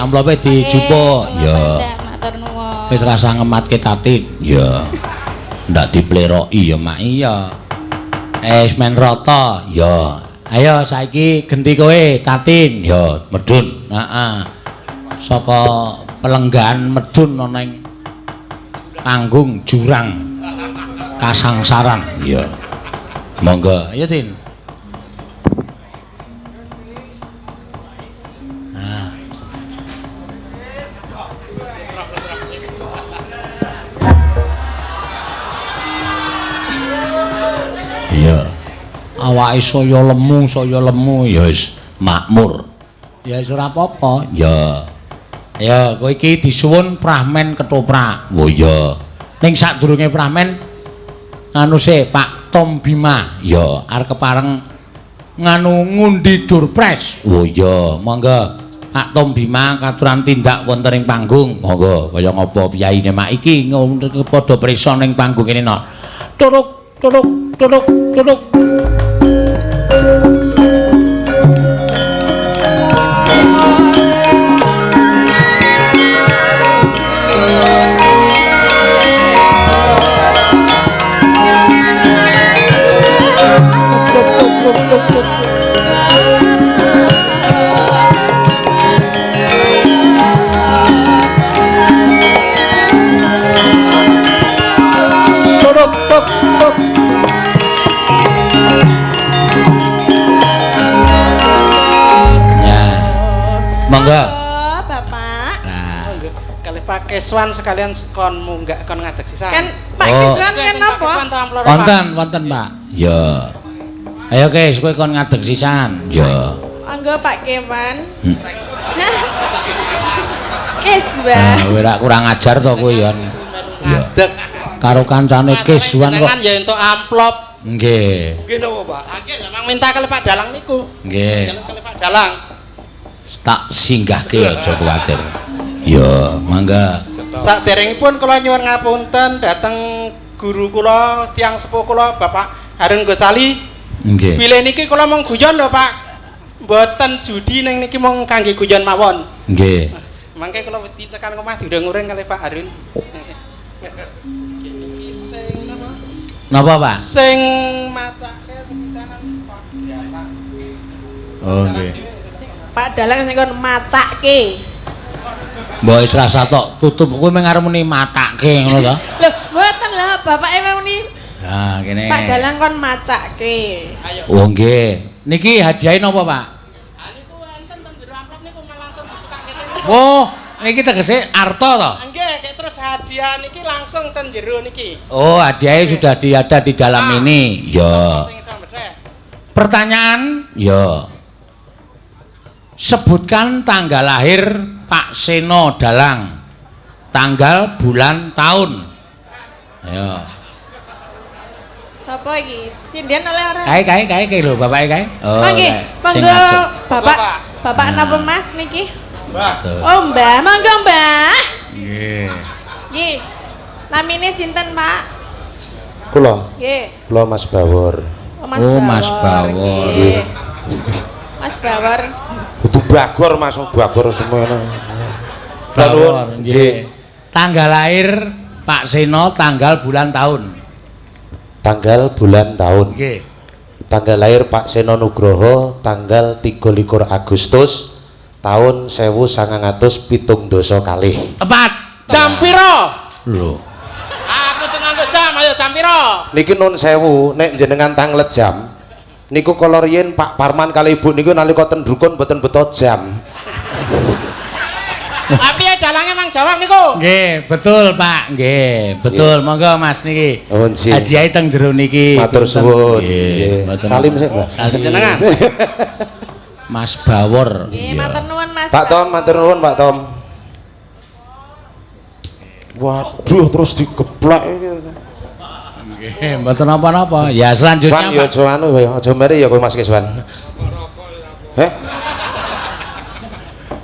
Amplope dijupuk. Ya.
Matur nuwun.
Wis rasa ngematke Tatin.
Ya. Ndak dipleroki ya, Mak.
Iya. Wis men rata.
Ya.
Ayo saiki genti kowe Tatin.
Ya, medun.
Heeh. Saka pelenggahan medun ana ing panggung jurang kasangsaran.
Ya. Monggo.
Ayo Tin.
Iya.
Awake saya lemu
Ya wis makmur.
Ya wis ora apa-apa.
Ya.
Ya kowe iki disuwun prahmen ketoprak.
Oh iya.
Ning sadurunge prahmen nganu se Pak Tom Bima.
Ya.
Arep kepareng nganu ngundi durpres.
Oh iya,
monggo Pak Tom Bima katuran tindak wonten ing panggung.
Monggo kaya ngapa piyayine
Mak iki padha prisa ning panggung kene no. Turuk turuk turuk turuk. Turuk tuk tuk.
Ya. Monggo.
Bapak.
Nah,
Kalih Pak Keswan sekalian kon munggah kon ngadeg sisan.
Kan Pak Keswan kan napa?
Wonten, wonten Pak.
Ya.
Ayo Kes, kowe kon ngadeg sisan.
Ya.
Monggo Pak Kewan. Keswan.
Nah, kowe rak kurang ajar to kowe ya.
Ngadeg.
Karo kancane Keswan kok.
Jenengan ya entuk amplop.
Nggih.
Nggih napa, Pak? Nggih, lha mang minta kalih Pak Dalang niku.
Nggih.
Kalih Pak Dalang.
Tak singgahke aja kuwatir. Ya, mangga.
Saderengipun kula nyuwun ngapunten dhateng guru kula, tiyang sepuh kula Bapak Harun Gosali.
Nggih.
Bilih niki kula mung guyon lho Pak. Mboten judi ning niki mung kangge guyon mawon.
Nggih.
Mangke kula wedi tekan omah diureng-ureng kalih Pak Harun. Niki sing napa?
Napa, Pak?
Sing macake sepisanan Pak Dalang.
Oh nggih.
Pak Dalang sing kon macake.
Mbok wis rasa tok tutup kowe mung arep muni matake ngono to.
Lho, mboten lah bapake muni.
Nah, kene.
Pak Dalang kon macake.
Ayo.
Oh nggih. Niki hadiahe napa, Pak?
Ha niku enten ten jero amplop niku langsung disukake sing.
Oh, niki tegese arta to?
Nggih, kayak terus hadiah niki langsung ten jero niki.
Oh, hadiahnya sudah ada di dalam ini.
Ya.
Sing iso methek.
Pertanyaan,
Ya.
sebutkan tanggal lahir Pak Seno Dalang. Tanggal, bulan, tahun. Ayo.
Sapa iki? Cindian oleh ora?
Kae kae kae kae lho bapake kae.
Oh, nggih.
Sing
Monggo
ngadeg.
Bapak. Bapak napa Mas niki?
Mbah.
Oh, Mbah. Monggo, Mbah.
Nggih.
Nggih. Namine sinten, Pak?
Kula,
Nggih.
kula Mas Bawor.
Oh, Mas
Oh, Mas
Bawor.
Bawor.
Nggih. Mas Bawor.
Kudu Bagor Mas, Bagor semono.
Bawor, nggih. Tanggal lahir Pak Seno, tanggal, bulan, tahun.
Tanggal, bulan, tahun.
Nggih.
Tanggal lahir Pak Seno Nugroho tanggal 23 Agustus tahun 1972.
Tepat.
Jam piro?
Lho.
Aku tuh nganggo jam, ayo jam piro?
Niki nun sewu nek jenengan tanglet jam. Niku kala riyin Pak Parman kali Ibu niku nalika ten Drukun mboten beto jam.
Tapi ya dalangnya mang jawab niku.
Nggih, betul Pak. Nggih, betul. Monggo Mas niki.
Oh, nggih.
Hadiahe teng jero niki.
Matur suwun.
Nggih,
Nggih. Salim sik, Mbak.
Salim.
Jenengan.
Mas Bawor.
Nggih, matur nuwun Mas.
Pak Tom, matur nuwun Pak Tom. Waduh, terus digeplak iki.
Nggih, mboten napa-napa. Ya selanjutnya
Wan ya
Pak.
aja anu ya, aja meri ya kowe Mas Kiswan. Heh,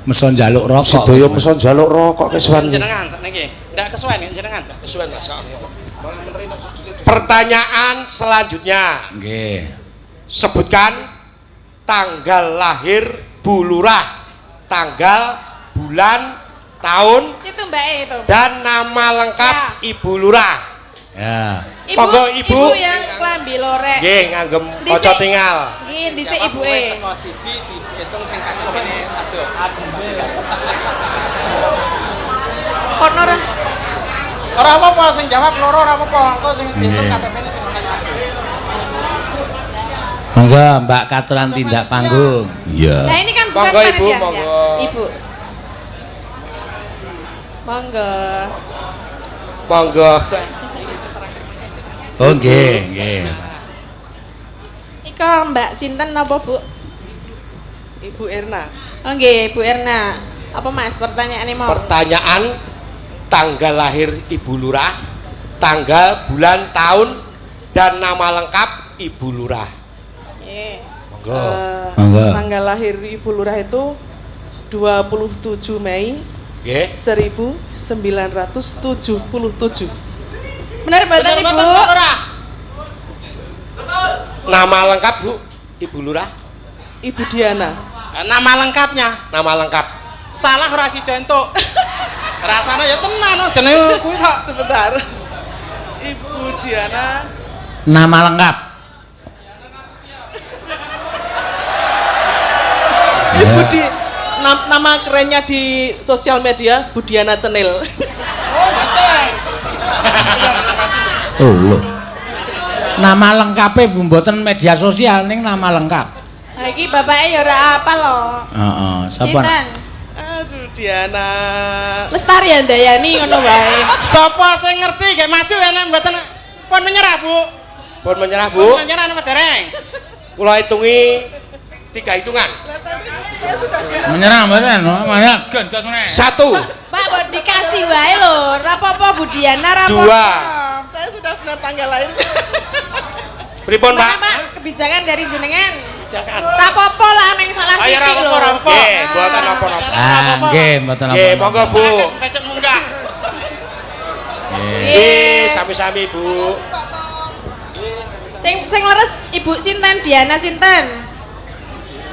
Meso njaluk rokok.
sedaya meso njaluk rokok Kiswan.
Jenengan sakniki. Ndak kesuwen nggih jenengan.
Kesuwen Mas. Pertanyaan selanjutnya,
Nggih.
sebutkan tanggal lahir Bu Lurah, tanggal, bulan, tahun,
Itu Mbak e itu.
dan nama lengkap
Ya.
Ibu Lurah.
Ya.
Ibu,
Monggo, Ibu.
Ibu yang klambi lorek.
Nggih, nganggem
Dhisik.
kaca tingal.
Nggih, dhisik ibuke.
Saka siji diitung sing KTP-ne aduh.
Kono ora.
Ora apa-apa sing jawab loro ora apa-apa, engko sing diitung KTP-ne sing ana aduh.
Monggo Mbak katuran tindak panggung.
Iya.
Nah, ini kan bukan
Monggo, Ibu,
panitia, ya.
monggo.
Ibu. Monggo.
Monggo.
Oh nggih, nggih.
Iko Mbak sinten napa, Bu?
Ibu Erna.
Oh nggih, Bu Erna. Apa Mas pertanyaane mau?
Pertanyaan tanggal lahir Ibu Lurah, tanggal, bulan, tahun, dan nama lengkap Ibu Lurah.
Nggih.
Monggo.
Monggo.
Tanggal lahir Ibu Lurah itu 27 Mei
Nggih.
1977.
Bener mboten
Bener
Ibu?
mboten Pak Lurah?
Nama lengkap Bu, Ibu Lurah,
Ibu Diana.
Nama lengkapnya.
nama lengkap.
Salah ora sida entuk. Rasane ya tenan oh, jenenge kuwi kok.
Sebentar. Ibu Diana
Nama lengkap.
Ibu di nama kerennya di sosial media Budiana Cenil.
Oh, mboten.
Oh lho. Nama lengkape Bu mboten media sosial ning nama lengkap.
Lah iki bapake ya ora apal lho.
Heeh, sapa?
Sinten?
Aduh Diana.
Lestari Handayani ngono wae.
Sapa sing ngerti gek maju enek mboten pun menyerah, Bu.
Pun menyerah Bu.
Pun menyerah napa dereng?
Kula hitungi 3 hitungan.
Lah tadi saya sudah bilang
Menyerah mboten? Menyerah genjot meneh.
1,
Pak mbok dikasih wae lho, ora apa-apa Bu Diana ora apa-apa.
2.
saya sudah benar tanggal lahirnya.
Pripun
Mana
Pak?
Pak kebijakan dari jenengan?
Kebijakan.
Ora apa-apa lah meng salah
Ayo ora
sithik
apa-apa,
lho.
ora apa-apa.
Nggih, mboten napa-napa.
Ah, nggih mboten
Nggih,
napa-napa.
monggo Bu.
Becek munggah.
Nggih.
Nggih, sami-sami Ibu.
Sing leres Ibu sinten? Diana sinten?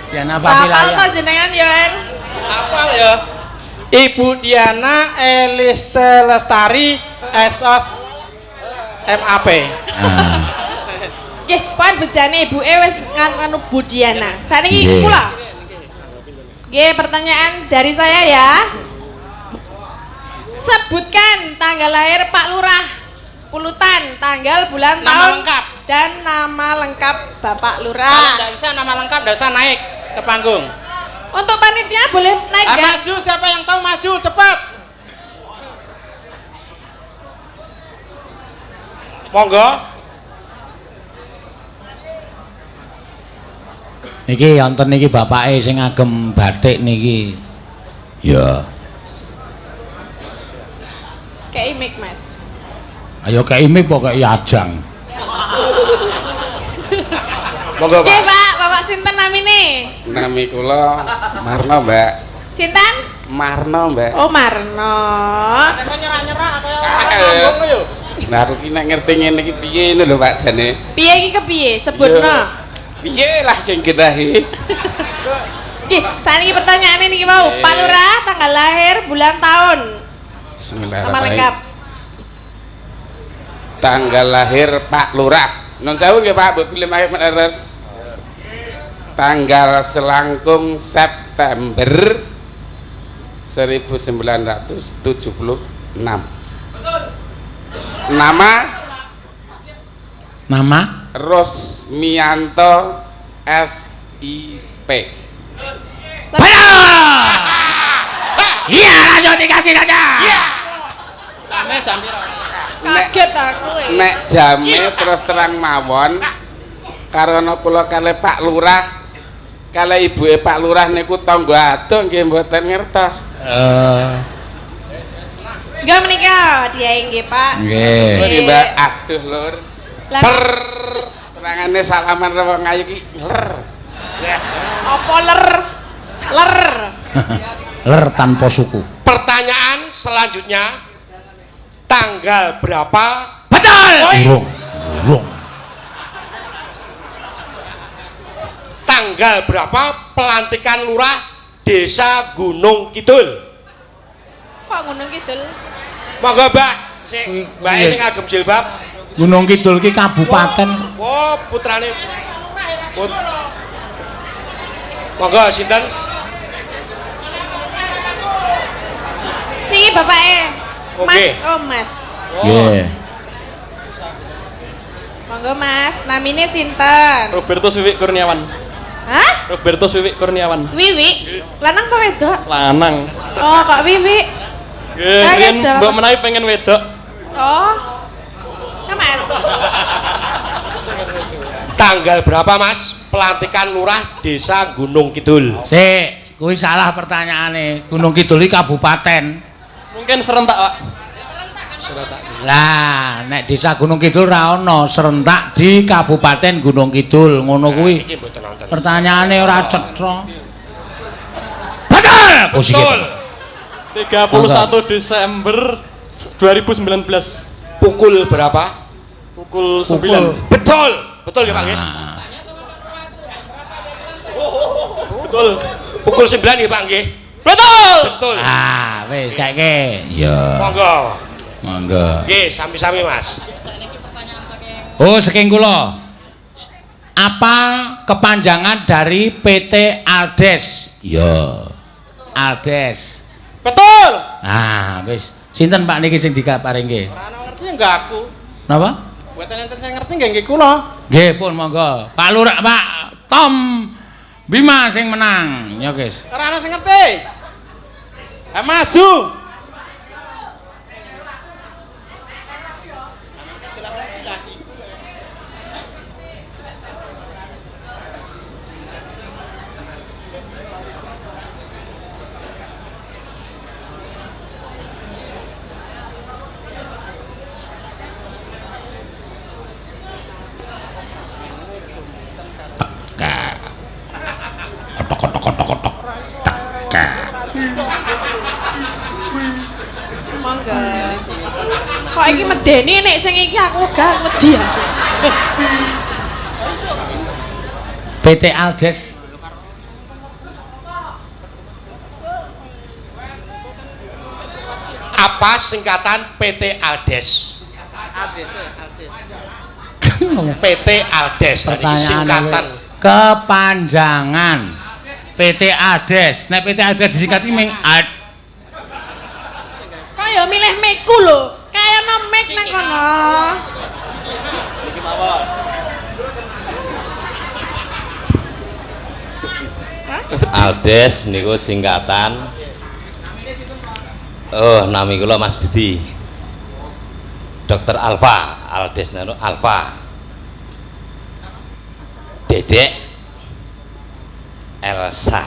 Diana
Hafal
Fadilaya.
to jenengan ya, En?
Hafal ya. Ibu Diana Eliste Lestari SOS MAP.
Ah.
Nggih, pon bejane ibuke wis nganu Bu Diana. Saniki
Nggih.
kula. Nggih, pertanyaan dari saya ya. Sebutkan tanggal lahir Pak Lurah Pulutan, tanggal, bulan,
Nama
tahun,
lengkap.
dan nama lengkap Bapak
Kalau
Lurah.
nggak bisa nama lengkap nggak usah naik ke panggung.
Untuk panitia boleh naik
Ah,
nggak?
maju, siapa yang tahu maju cepat.
Monggo.
Niki wonten niki bapake sing ngagem batik niki.
Ya.
Kayak mic, Mas.
Ayo kei mip apa kei ajang.
Monggo,
Nggih,
Pak.
Pak. Bapak sinten namine?
Nami kula Marno, Mbak.
Sinten?
Marno, Mbak.
Oh, Marno.
Kok nyerah-nyerah kaya orang panggung lho.
Nah, aku ki nek ngerti ngene iki piye ngono lho, Pak jane.
Piye iki kepiye? Sebutno.
Piye lah sing gedahi.
Nggih, saniki pertanyaane niki mau.
Nggih.
Pak Lurah, tanggal lahir, bulan, tahun. Nama
Bismillahirrahmanirrahim.
lengkap.
Tanggal lahir Pak Lurah. Nun sewu nggih Pak, mbok pilih mari leres. Tanggal selangkung September 1976. Nama
Nama?
Rosmianto SIP.
Benar. Iya, langsung dikasih saja.
Iya.
Jame jam piro?
Nek
Kaget aku.
nek jame terus terang mawon karena kula kalih Pak Lurah kalih ibuke Pak Lurah niku tangga adoh nggih mboten ngertos.
Enggak menika dia nggih, Pak.
Nggih.
Nggih Mbak, aduh Lur.
Lah
Per terangane salaman karo wong ayu ki ler.
apa ler? Ler.
Ler tanpa suku.
Pertanyaan selanjutnya, tanggal berapa?
Betul. Urung. Urung.
Tanggal berapa pelantikan lurah Desa Gunung Kidul?
Kok Gunung Kidul?
Monggo, Mbak. Sing Mbak sing ngagem jilbab.
Gunung Kidul ki kabupaten.
Oh, putrane. Monggo sinten?
Niki bapake.
Oke.
Mas, oh Mas.
Nggih.
Monggo Mas, namine sinten?
Robertus Wiwik Kurniawan.
Hah?
Robertus Wiwik Kurniawan.
Wiwi? Lanang apa wedok?
Lanang.
Oh, kok Wiwi?
Nggih,
Saya
riyen
jawab.
mbok menawi pengen wedok.
Oh. Nah, Mas.
Tanggal berapa, Mas? Pelantikan lurah Desa Gunung Kidul.
Sik, kuwi salah pertanyaane. Gunung Kidul iki kabupaten.
Mungkin serentak, Pak.
Lah, nek Desa Gunung Kidul ra ono serentak di Kabupaten Gunung Kidul, ngono kuwi.
Iki mboten wonten.
Pertanyaane ora cetha. Betul.
Betul.
31 Desember 2019
Pukul berapa?
pukul
Pukul.
9.
Betul. Betul ya, Pak nggih?
Ah.
Betul.
Pukul 9 ya, Pak nggih?
Betul.
Betul.
Ah, wis kaeke.
Ya.
Monggo.
Monggo.
Nggih, sami-sami, Mas.
Oh, saking kula. Apa kepanjangan dari PT Aldes?
Ya.
Aldes.
Betul.
Ah, wis. Sinten Pak niki sing dikaparingke?
Ora ana ngerti enggak aku.
Napa?
Mboten enten sing ngerti nggih nggih kula.
Nggih, pun monggo. Pak Lurah, Pak Tom Bima sing menang. Ya, guys.
Ora ana sing ngerti. Eh maju.
Teka. Otok otok otok otok. Teka.
Kok iki medeni nek sing iki aku gak wedi aku.
PT Aldes.
Apa singkatan PT Aldes? PT Aldes tadi singkatan
kepanjangan PT Aldes. Nek PT Aldes disingkat iki ming Ad.
Kok ya milih miku lho. Kaya ana mik nang kono.
Niki mawon.
Aldes niku singkatan. Oh, nami kula Mas Budi. Dokter Alfa, Aldes niku Alfa. Dedek Elsa.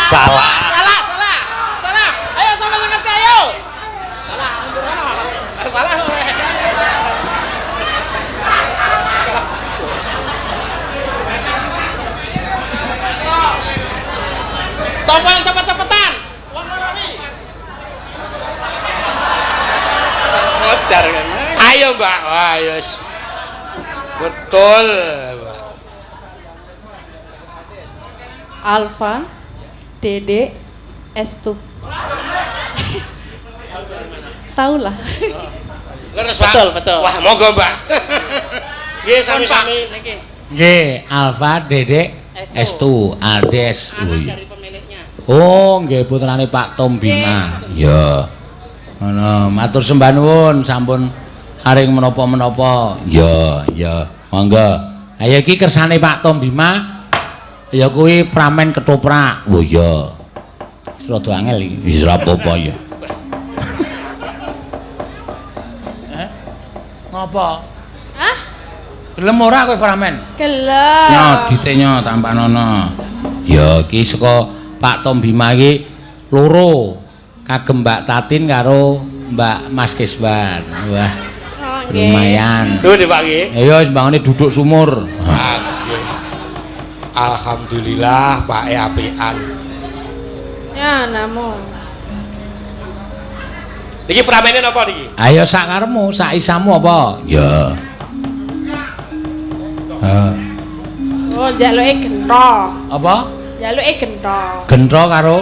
Salah.
Salah, salah. Salah. Ayo sama ngerti ayo. Salah, mundur kono. Salah. Sapa yang cepet-cepetan? Wong loro wi.
Modar kan. Ayo, Mbak. Wah, yes. Betul.
Alfa Dede Estu. Tahu lah.
Leres, Pak.
Betul, betul.
Wah, monggo, Mbak. Nggih, sami-sami.
Nggih, Alfa Dede Estu Aldes.
Anak dari pemiliknya.
Oh, nggih putrane Pak Tom Bima.
Iya.
Ngono, matur sembah nuwun sampun aring menapa-menapa.
Iya, iya. Monggo.
Ayo iki kersane Pak Tom Bima ya kuwi pramen ketoprak.
Oh iya.
Wis rada angel iki.
Wis ora apa-apa ya.
Ngopo?
Hah?
Gelem ora kowe pramen?
Gelem.
Nyo dite nyo tampanono.
Ya iki saka
Pak Tom Bima iki loro kagem Mbak Tatin karo Mbak Mas Kiswan. Wah,
Oh, nggih.
lumayan.
Lho, Pak nggih.
Ayo wis mbangane duduk sumur.
Ah, nggih. Alhamdulillah Pak e apian.
Ya namu.
Niki pramene napa niki?
Ayo sak karepmu, sak isamu apa?
Ya.
Heeh.
Oh, njaluke gentho.
Apa?
Njaluke gentho.
Gentho karo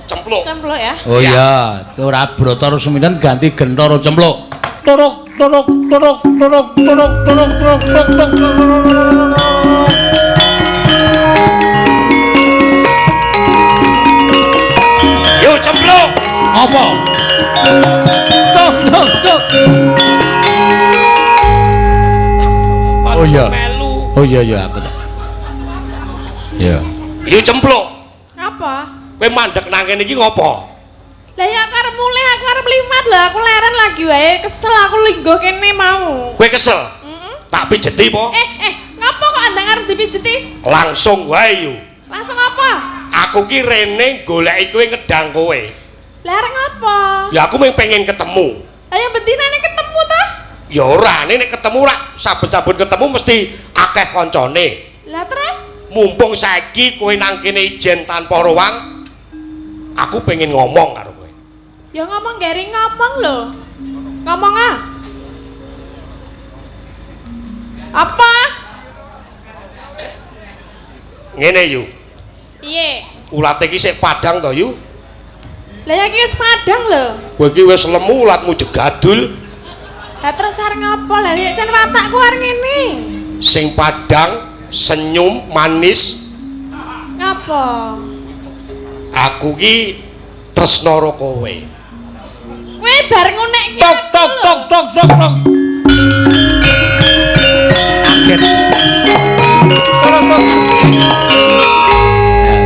Cempluk.
Cempluk ya.
Oh iya, ora brata rusuminten ganti gentho karo cempluk. Turuk turuk turuk turuk turuk turuk turuk turuk turuk.
Yo cempluk.
Apa? Tuk tuk tuk. Oh iya.
Melu.
Oh iya iya aku tak.
Ya.
Yo cempluk.
Apa?
Kowe mandek nang kene iki ngopo?
Lah ya aku arep mulih, aku arep limat lah, aku leren lagi wae, kesel aku lingguh kene mau.
Kowe kesel? Tak pijeti po?
Ngopo kok andang arep dipijeti?
Langsung wae yo.
Langsung apa?
Aku ki rene goleki kowe ngedang kowe.
Lah arep ngopo?
Ya aku mung pengen ketemu.
Lah ya bentinane ketemu ta?
Ya ora, nek ketemu rak saben-saben ketemu mesti akeh koncone.
Lah terus?
Mumpung saiki kowe nang kene ijen tanpa ruang, aku pengen ngomong karo kowe.
Ya ngomong garing ngomong lho. Ngomong ah. Apa?
Ngene yu.
Piye?
Ulate iki sik padhang to yu?
Lah ya iki wis padhang lho.
Kowe iki wis lemu ulatmu jegadul.
Lah terus arep ngopo? Lah ya jan watakku arep ngene.
Sing padhang, senyum, manis.
Ngapa?
Aku ki tresna karo kowe.
Kowe bareng ngunekke
Tok tok tok tok tok tok. Kaget. Tok tok.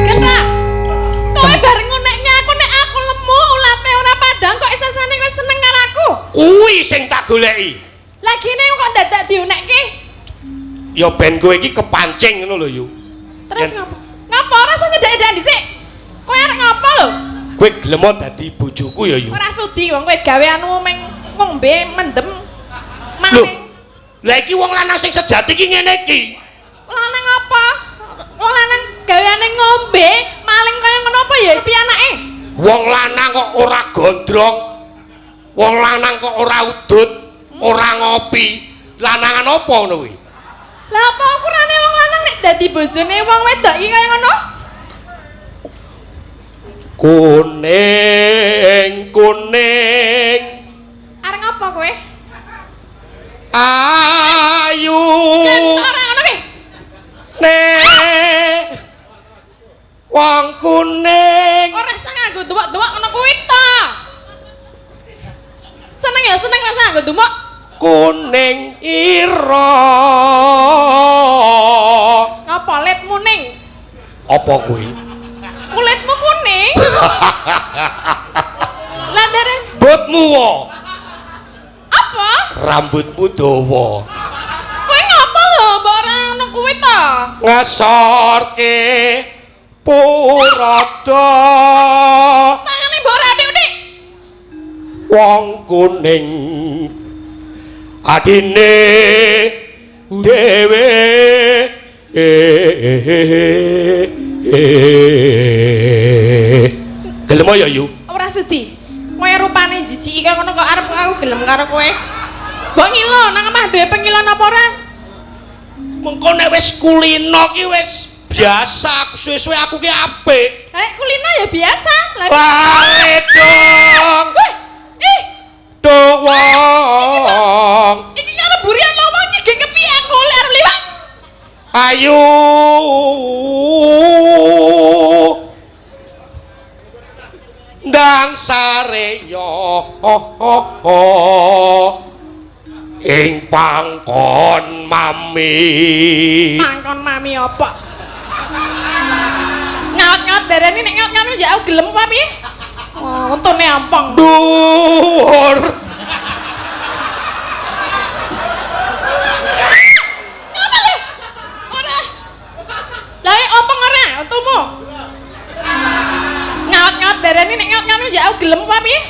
Kena. Kowe bareng ngunekke aku nek aku lemu ulate ora padhang kok isasane kowe seneng karo aku.
Kuwi sing tak goleki.
Lah gene kok dadak diunekke?
Ya ben kowe iki kepancing ngono lho yu.
Terus ngopo? Ngopo ora usah nyedhak-nyedhak dhisik. Kowe arep ngopo lho?
Kowe gelem dadi bojoku ya yu.
Ora sudi wong kowe gaweanmu meng ngombe mendem.
Lho. Lah iki wong lanang sing sejati iki ngene iki.
Lanang apa? Wong lanang gaweane ngombe, maling kaya ngono apa ya piye anake?
Wong lanang kok ora gondrong. Wong lanang kok ora udut, ora ngopi. Lanangan apa ngono kuwi?
Lah apa ukurane wong lanang nek dadi bojone wong wedok iki kaya ngono?
Kuning, kuning.
Arep ngapa kowe?
Ayu.
Ora ngono kuwi.
Nek wong kuning.
Ora usah nganggo duwek-duwek ngono kuwi ta. Seneng ya seneng rasa nganggo dumuk.
Kuning ira.
Ngapa letmu ning?
Apa kuwi?
Kulitmu kuning. Lah daren
rambutmu wo.
Apa?
Rambutmu dawa.
Kowe ngapa lho mbok ora ngono kuwi ta?
Ngesorke purada.
Tangane mbok ora adik-adik.
Wong kuning adine dhewe. Gelem ya yu?
Ora sudi. Kowe rupane jijiki kaya ngono kok arep aku gelem karo kowe. Mbok ngilo nang omah dhewe pengilon apa ora?
Mengko nek wis kulino ki wis biasa, suwe-suwe aku ki apik.
Lah nek kulino ya biasa.
Lah dong.
Ih,
wong.
Iki karo burian lowong iki gek kepiye aku lek arep liwat.
Ayu. Ndang sareya ing pangkon mami.
Pangkon mami apa? Ngaut-ngaut darani nek ngaut-ngaut ya aku gelem apa piye? Oh, untune ampong.
Dhuwur.
Ngapa le? Ora. Lah ompong ora untumu? Ngaut-ngaut darani nek ngaut-ngaut ya aku gelem apa piye?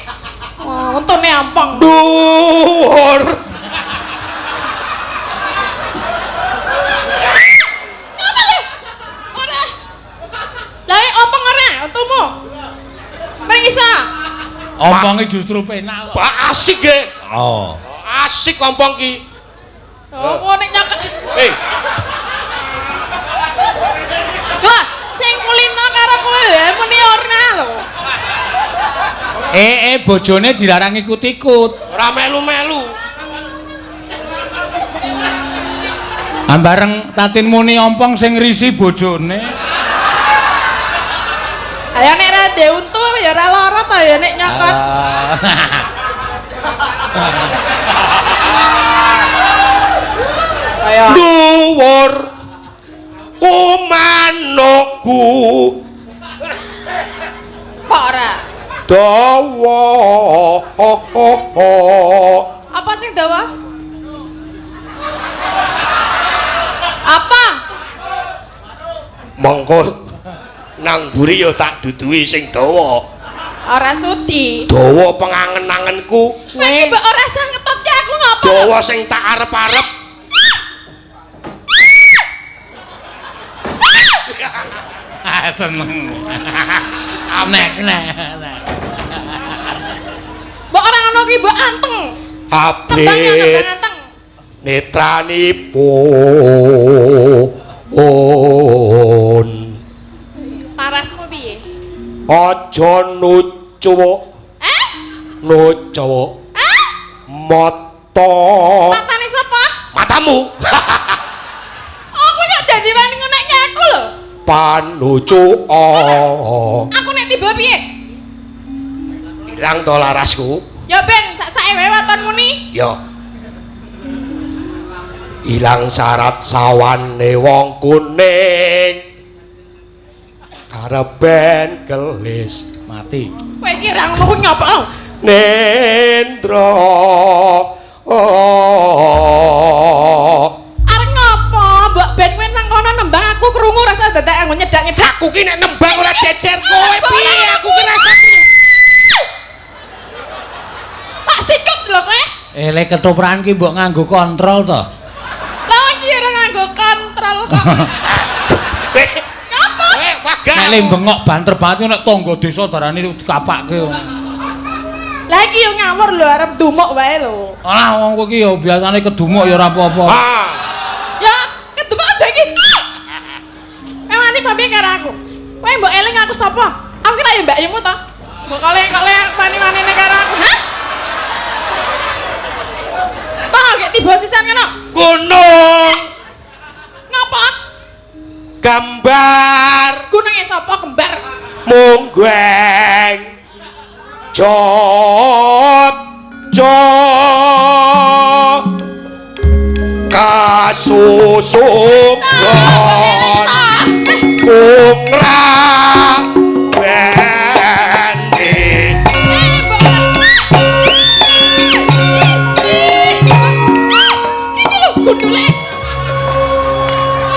Oh, untune ampong.
Dhuwur.
Ngapa le? Ora. Lah ompong ora untumu? Mring isa.
Omponge justru penak kok.
Pak asik ge.
Oh.
Asik ompong ki.
Oh, kok nek nyakek.
Eh.
Lah, sing kulino karo kowe wae muni ora lho.
Bojone dilarang ikut-ikut.
Ora melu-melu.
Ambareng Tatin muni ompong sing risi bojone.
Ayo nek ra ndek untu ya ora lara ta ya nek nyokot.
Ayo.
Dhuwur kumanukku.
Kok ora?
Dawa.
Apa sing dawa? Apa?
Mongko nang mburi ya tak duduhi sing dawa.
Ora sudi.
Dawa pengangen-angenku.
Kowe mbok ora usah ngetotke aku ngapa?
Dawa sing tak arep-arep.
Seneng. Nek nek.
Mbok ora ngono ki mbok anteng.
Abrit. Netranipun.
Parasmu piye?
Aja nucuwuk.
Eh?
Nucuwuk.
Eh?
Mata.
Matane sapa?
Matamu.
Aku kok dadi wani ngonekke aku lho.
Panucuka.
Aku nek tiba piye?
Ilang to larasku.
Ya ben sak-sake wae watonmu ni.
Ya. Ilang syarat sawane wong kuning. Kareben kelis
mati.
Kowe iki ra ngono kuwi ngapa lho?
Nendra.
Arep ngopo? Mbok ben kowe nang kono nembang aku krungu rasa dadak nggo nyedak-nyedak.
Aku ki nek nembang ora jejer kowe piye? Aku ki rasa
tak sikut lho kowe.
Lek ketoprakan ki mbok nganggo kontrol to.
Lah iki ora nganggo kontrol kok. Ngapa?
Nek le bengok banter banget nek tangga desa darani dikapake.
Lah iki yo ngawur lho arep dumuk wae lho.
Alah wong kowe iki yo biasane kedumuk ya ora apa-apa.
Ya, kedumuk aja iki. Kowe wani piye karo aku? Kowe mbok eling aku sapa? Aku kira ya mbakyumu to. Mbok kole-kole wani-wanine karo aku. Hah? Kono gek tiba sisan kono.
Gunung.
Ngapa?
Gambar.
Gununge sapa kembar?
Munggeng. Jot jo kasusugon kungra bene.
Iki lho gundule.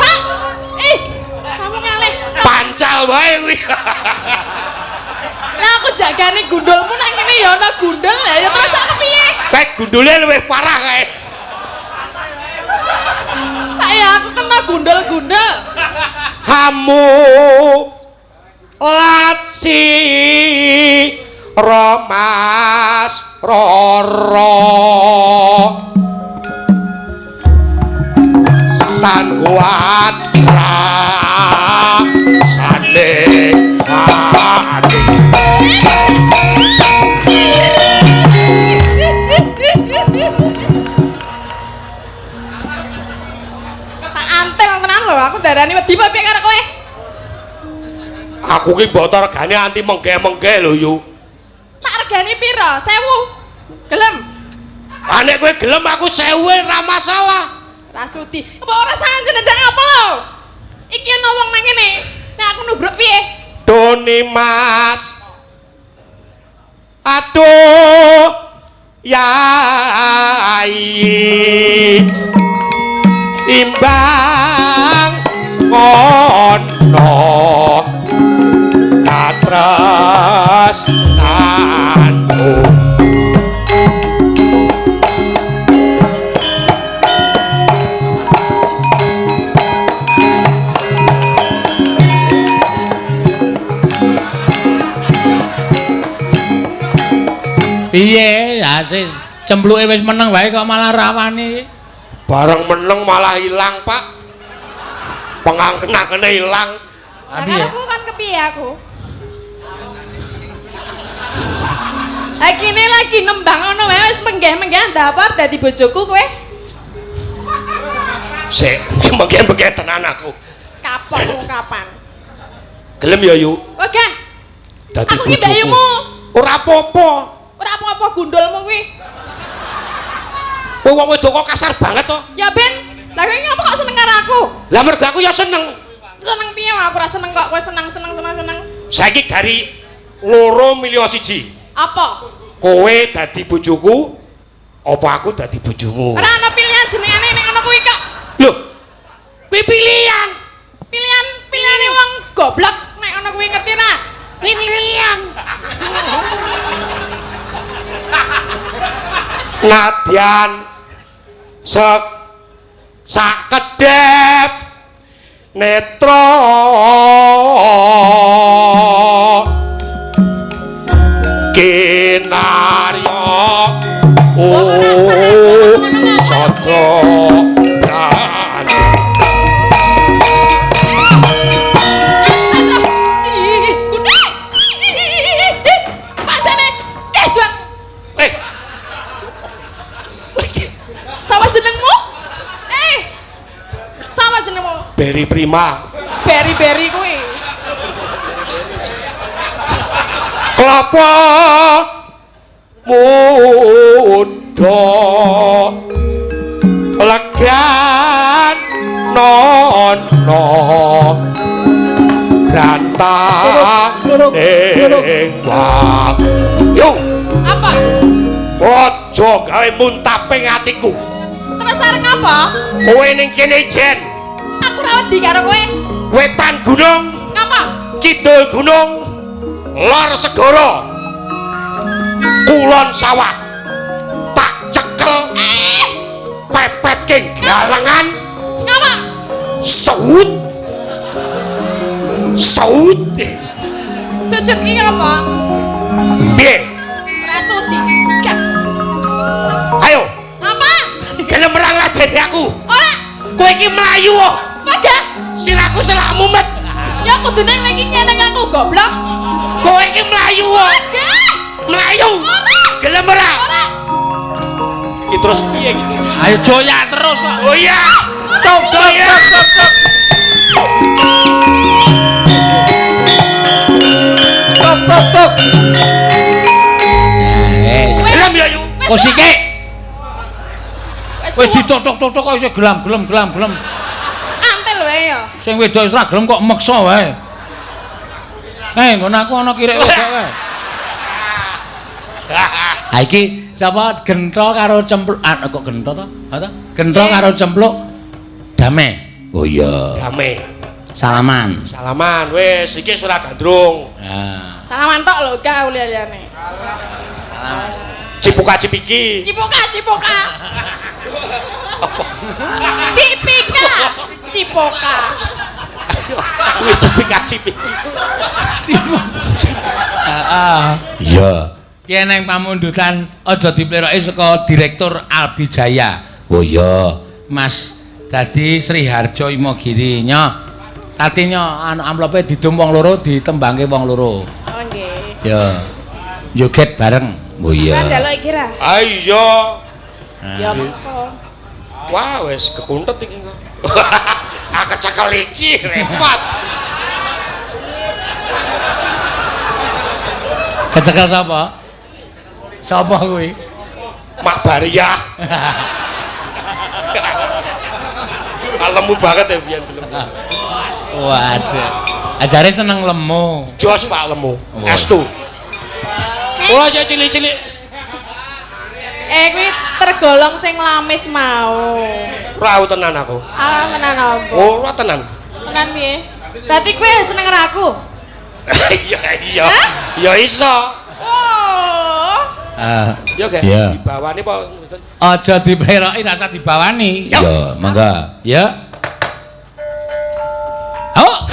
Pak, kamu ngalih.
Pancal wae kuwi.
Lah aku jagane gundulmu nek ngene ya ana gundul lah ya terus aku piye?
Kae gundule luwih parah kae.
Tak ya aku kena gundul-gundul.
Hamu latsi romas roro tan kuat rasane ati.
Tak antel tenan lho aku darani wedi apa piye karo kowe?
Aku ki mboten regane anti mengge-mengge lho yu.
Tak regane pira? 1000. Gelem?
Ah nek kowe gelem aku 1000 ora masalah.
Ra sudi. Mbok ora sangan jeneng apa lho? Iki ana wong nang kene. Nek aku nubruk piye?
Doni Mas. Aduh yai imbang ngono katresnanku.
Piye asis cempluke wis meneng wae kok malah rawani.
Bareng meneng malah ilang, Pak. Pengangen-angene ilang.
Lah karepmu kan kepiye aku? Lah kene lagi nembang ngono wae wis menggeh-menggeh ndapar dadi bojoku kowe.
Sik, menggeh-menggeh tenan aku.
Kapok wong kapan?
Gelem ya, Yu?
Oke.
Dadi
aku ki
bojoku.
mbakyumu.
Ora apa-apa.
Ora apa-apa gundulmu kuwi.
Kowe wong wedok kok kasar banget to?
Ya ben, lah kowe ngapa kok seneng karo aku?
Lah mergo aku ya seneng.
Seneng piye aku ora seneng kok kowe seneng seneng seneng seneng.
Saiki gari 2 milih 1.
Apa?
Kowe dadi bojoku, apa aku dadi bojomu?
Ora ana pilihan jenengane nek ngono kuwi kok.
Lho. Kuwi pilihan.
Pilihan pilihane wong goblok nek ngono kuwi ngerti ra?
Kuwi pilihan.
Nadyan sakedhep netra kinarya sada brani.
Sama jenengmu? Sama jenengmu?
Beri Prima.
Beri-beri kuwi.
Kelapa muda legan nono ing yo.
Apa?
Aja gawe muntaping atiku.
Terus arep ngapa?
Kowe ning kene ijen.
Aku ora wedi karo kowe.
Wetan gunung.
Ngapa?
Kidul gunung, lor segara, kulon sawah. Tak cekel. Pepet king galengan.
Ngapa?
Saut. Saut.
Sujud ki ngapa?
Piye?
Ora sudi.
Ngledek aku.
Ora.
Kowe iki mlayu kok.
Padha.
Sirahku selak mumet.
Ya kudune kowe iki nyeneng aku goblok.
Kowe iki mlayu kok. Mlayu. Gelem ora?
Ora.
Iki terus piye iki?
Ayo doyak terus kok.
Oh iya. Tok tok tok tok.
Tok tok tok. Wes.
Gelem ya yu.
Kok sikik. Wis ditotok-totok kok isih gelam-gelem gelam-gelem.
Antil wae ya.
Sing wedok wis ra gelem kok meksa wae. Nggon aku ana kirek wedok wae. Ha iki sapa gentho karo cempluk kok gentho to? Ha to? Gentho karo cempluk damai.
Oh iya.
Damai.
Salaman.
Salaman wis iki wis ora gandrung.
Ha.
Salaman tok lho gak liya-liyane.
Salam.
Cipuka cipiki.
Cipuka cipuka. Apa? Cipika. Cipoka.
Kuwi cipika cipiki.
Cipoka. Heeh.
Iya.
Ki eneng pamundutan aja dipleroki saka Direktur Albi Jaya.
Oh iya.
Mas dadi Sri Harjo Imogiri nyo. Tati nyo anu amplope didum wong loro ditembangke wong loro.
Oh nggih.
Ya. Joget bareng.
Oh iya.
Kan njaluk iki ra?
Ah iya.
Ya mengko.
Wah wis kekuntet iki kok. Ah kecekel iki repot.
Kecekel sapa? Sapa kuwi?
Mak Bariah. Lemu banget ya biyen film.
Waduh. Ajare seneng lemu.
Jos Pak lemu. Estu. Kula aja cilik-cilik.
Kuwi tergolong sing lamis mau.
Ora tenan aku.
Ah tenan apa?
Ora tenan.
Tenan piye? Berarti kowe seneng karo aku?
Iya iya. Ya iso.
Oh.
Ya gak dibawani apa
aja dipleroki rasa dibawani.
Ya, mangga.
Ya. Oh.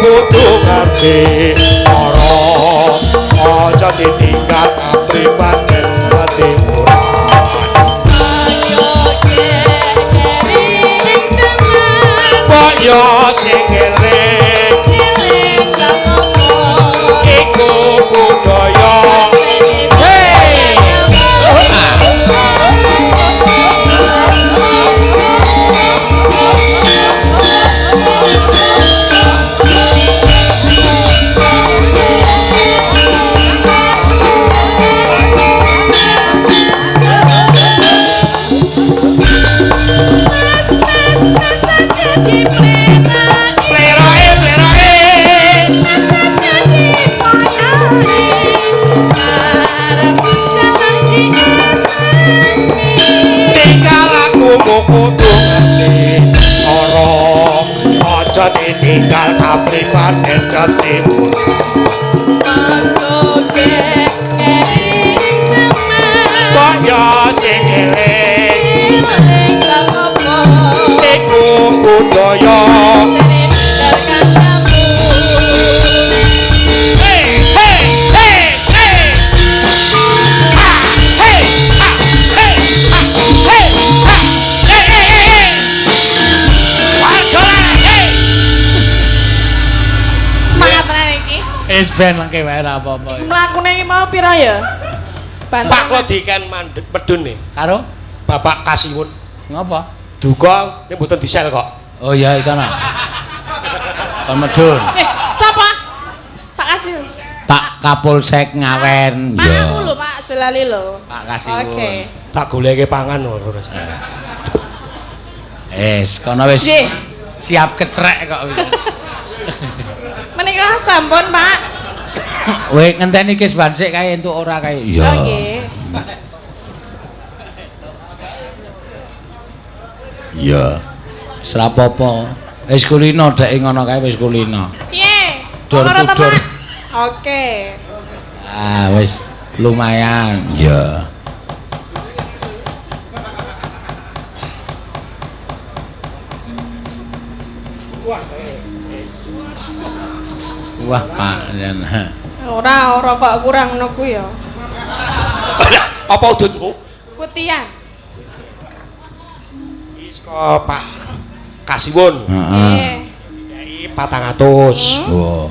Kudu ngerti ora aja ditinggal kapribaden dadi ora kaya sing eling iku budaya. Aja ditinggal kapribaden dadi kaya sing eling iku budaya.
Wis ben lengke wae ora apa-apa.
Mlakune iki mau pira ya?
Pak kula diken medun nih.
Karo
Bapak Kasiwun.
Ngapa?
Duka nek mboten disel kok.
Oh iya iki ana. Kon medun.
Sapa? Pak Kasiwun.
Pak Kapolsek Ngawen.
Pak aku lho Pak Jelali lho.
Pak Kasiwun.
Oke.
Tak goleke pangan ora.
Wis kono wis siap kecrek kok.
Menika sampun Pak.
Kowe ngenteni kisban sik kae entuk ora kae.
Iya.
Oh nggih.
Iya.
Wis ra apa-apa. Wis kulino dhek ngono kae wis kulino.
Piye?
Dor
Ora to,
dor.
Pak? Oke.
Ah wis lumayan.
Iya.
Wah, Pak.
Ora, ora kok kurang ngono kuwi ya.
Apa udutmu?
Putihan.
Iki saka Pak Kasiwun.
Heeh.
Iki 400.
Wah.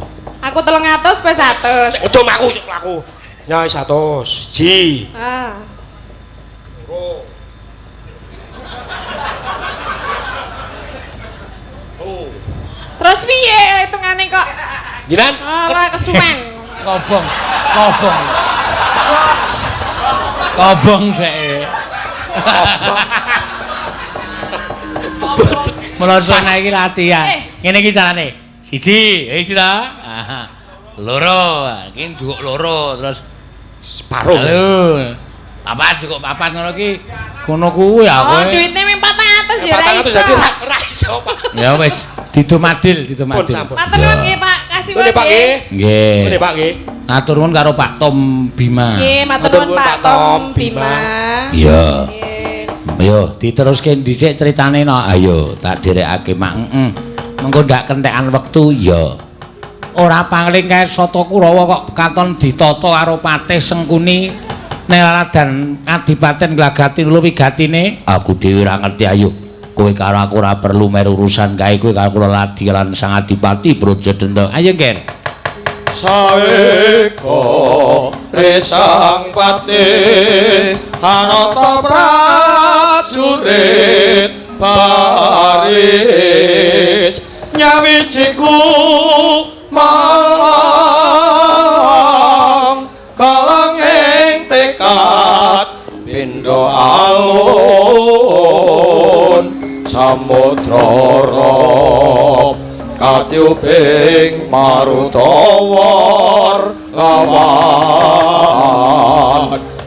Aku 300 kowe 100.
Sik udum aku sik mlaku. Nyai 100. Ji.
Ah.
Loro. Oh.
Terus piye hitungane kok?
Jinan?
Alah kesuwen.
Kobong, kobong. Kobong dhek. Mula iki latihan. Ngene iki carane. Siji, wis ta? Loro, iki nduk loro terus
separo.
Lho. Papat cukup papat ngono ki. Ngono kuwi ya
Oh,
kowe.
duitnya mung 400 ya ora
400
iso.
jadi ora iso, Pak.
Ya wis, ditumadil, ditumadil.
Matur nuwun nggih, Pak. Kasih
Nuwun, Pak nggih.
Nggih.
Nuwun, Pak nggih.
Matur nuwun karo Pak Tom Bima.
Nggih, matur nuwun Pak Tom Bima.
Iya. Ayo diteruske dhisik critane no. Ayo tak dherekake mak. Heeh. Mengko ndak kentekan wektu ya.
Ora pangling kae Sata Kurawa kok katon ditata karo Patih Sengkuni Nelaradan Kadipaten Glagati luwigatine.
Aku dhewe ora ngerti ayo. Kowe karo aku ora perlu meru urusan kae kowe karo kula ladi lan Sang Adipati Brajadenda. Ayo, Nger.
Saeka resang patih anata prajurit baris nyawijiku marang kalanging tekad pindha alun samudra rob katyuping marutawar lawan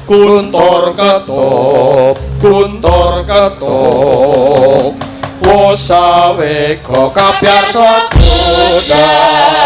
guntur ketup guntur ketup wosawega kabyarsa budal.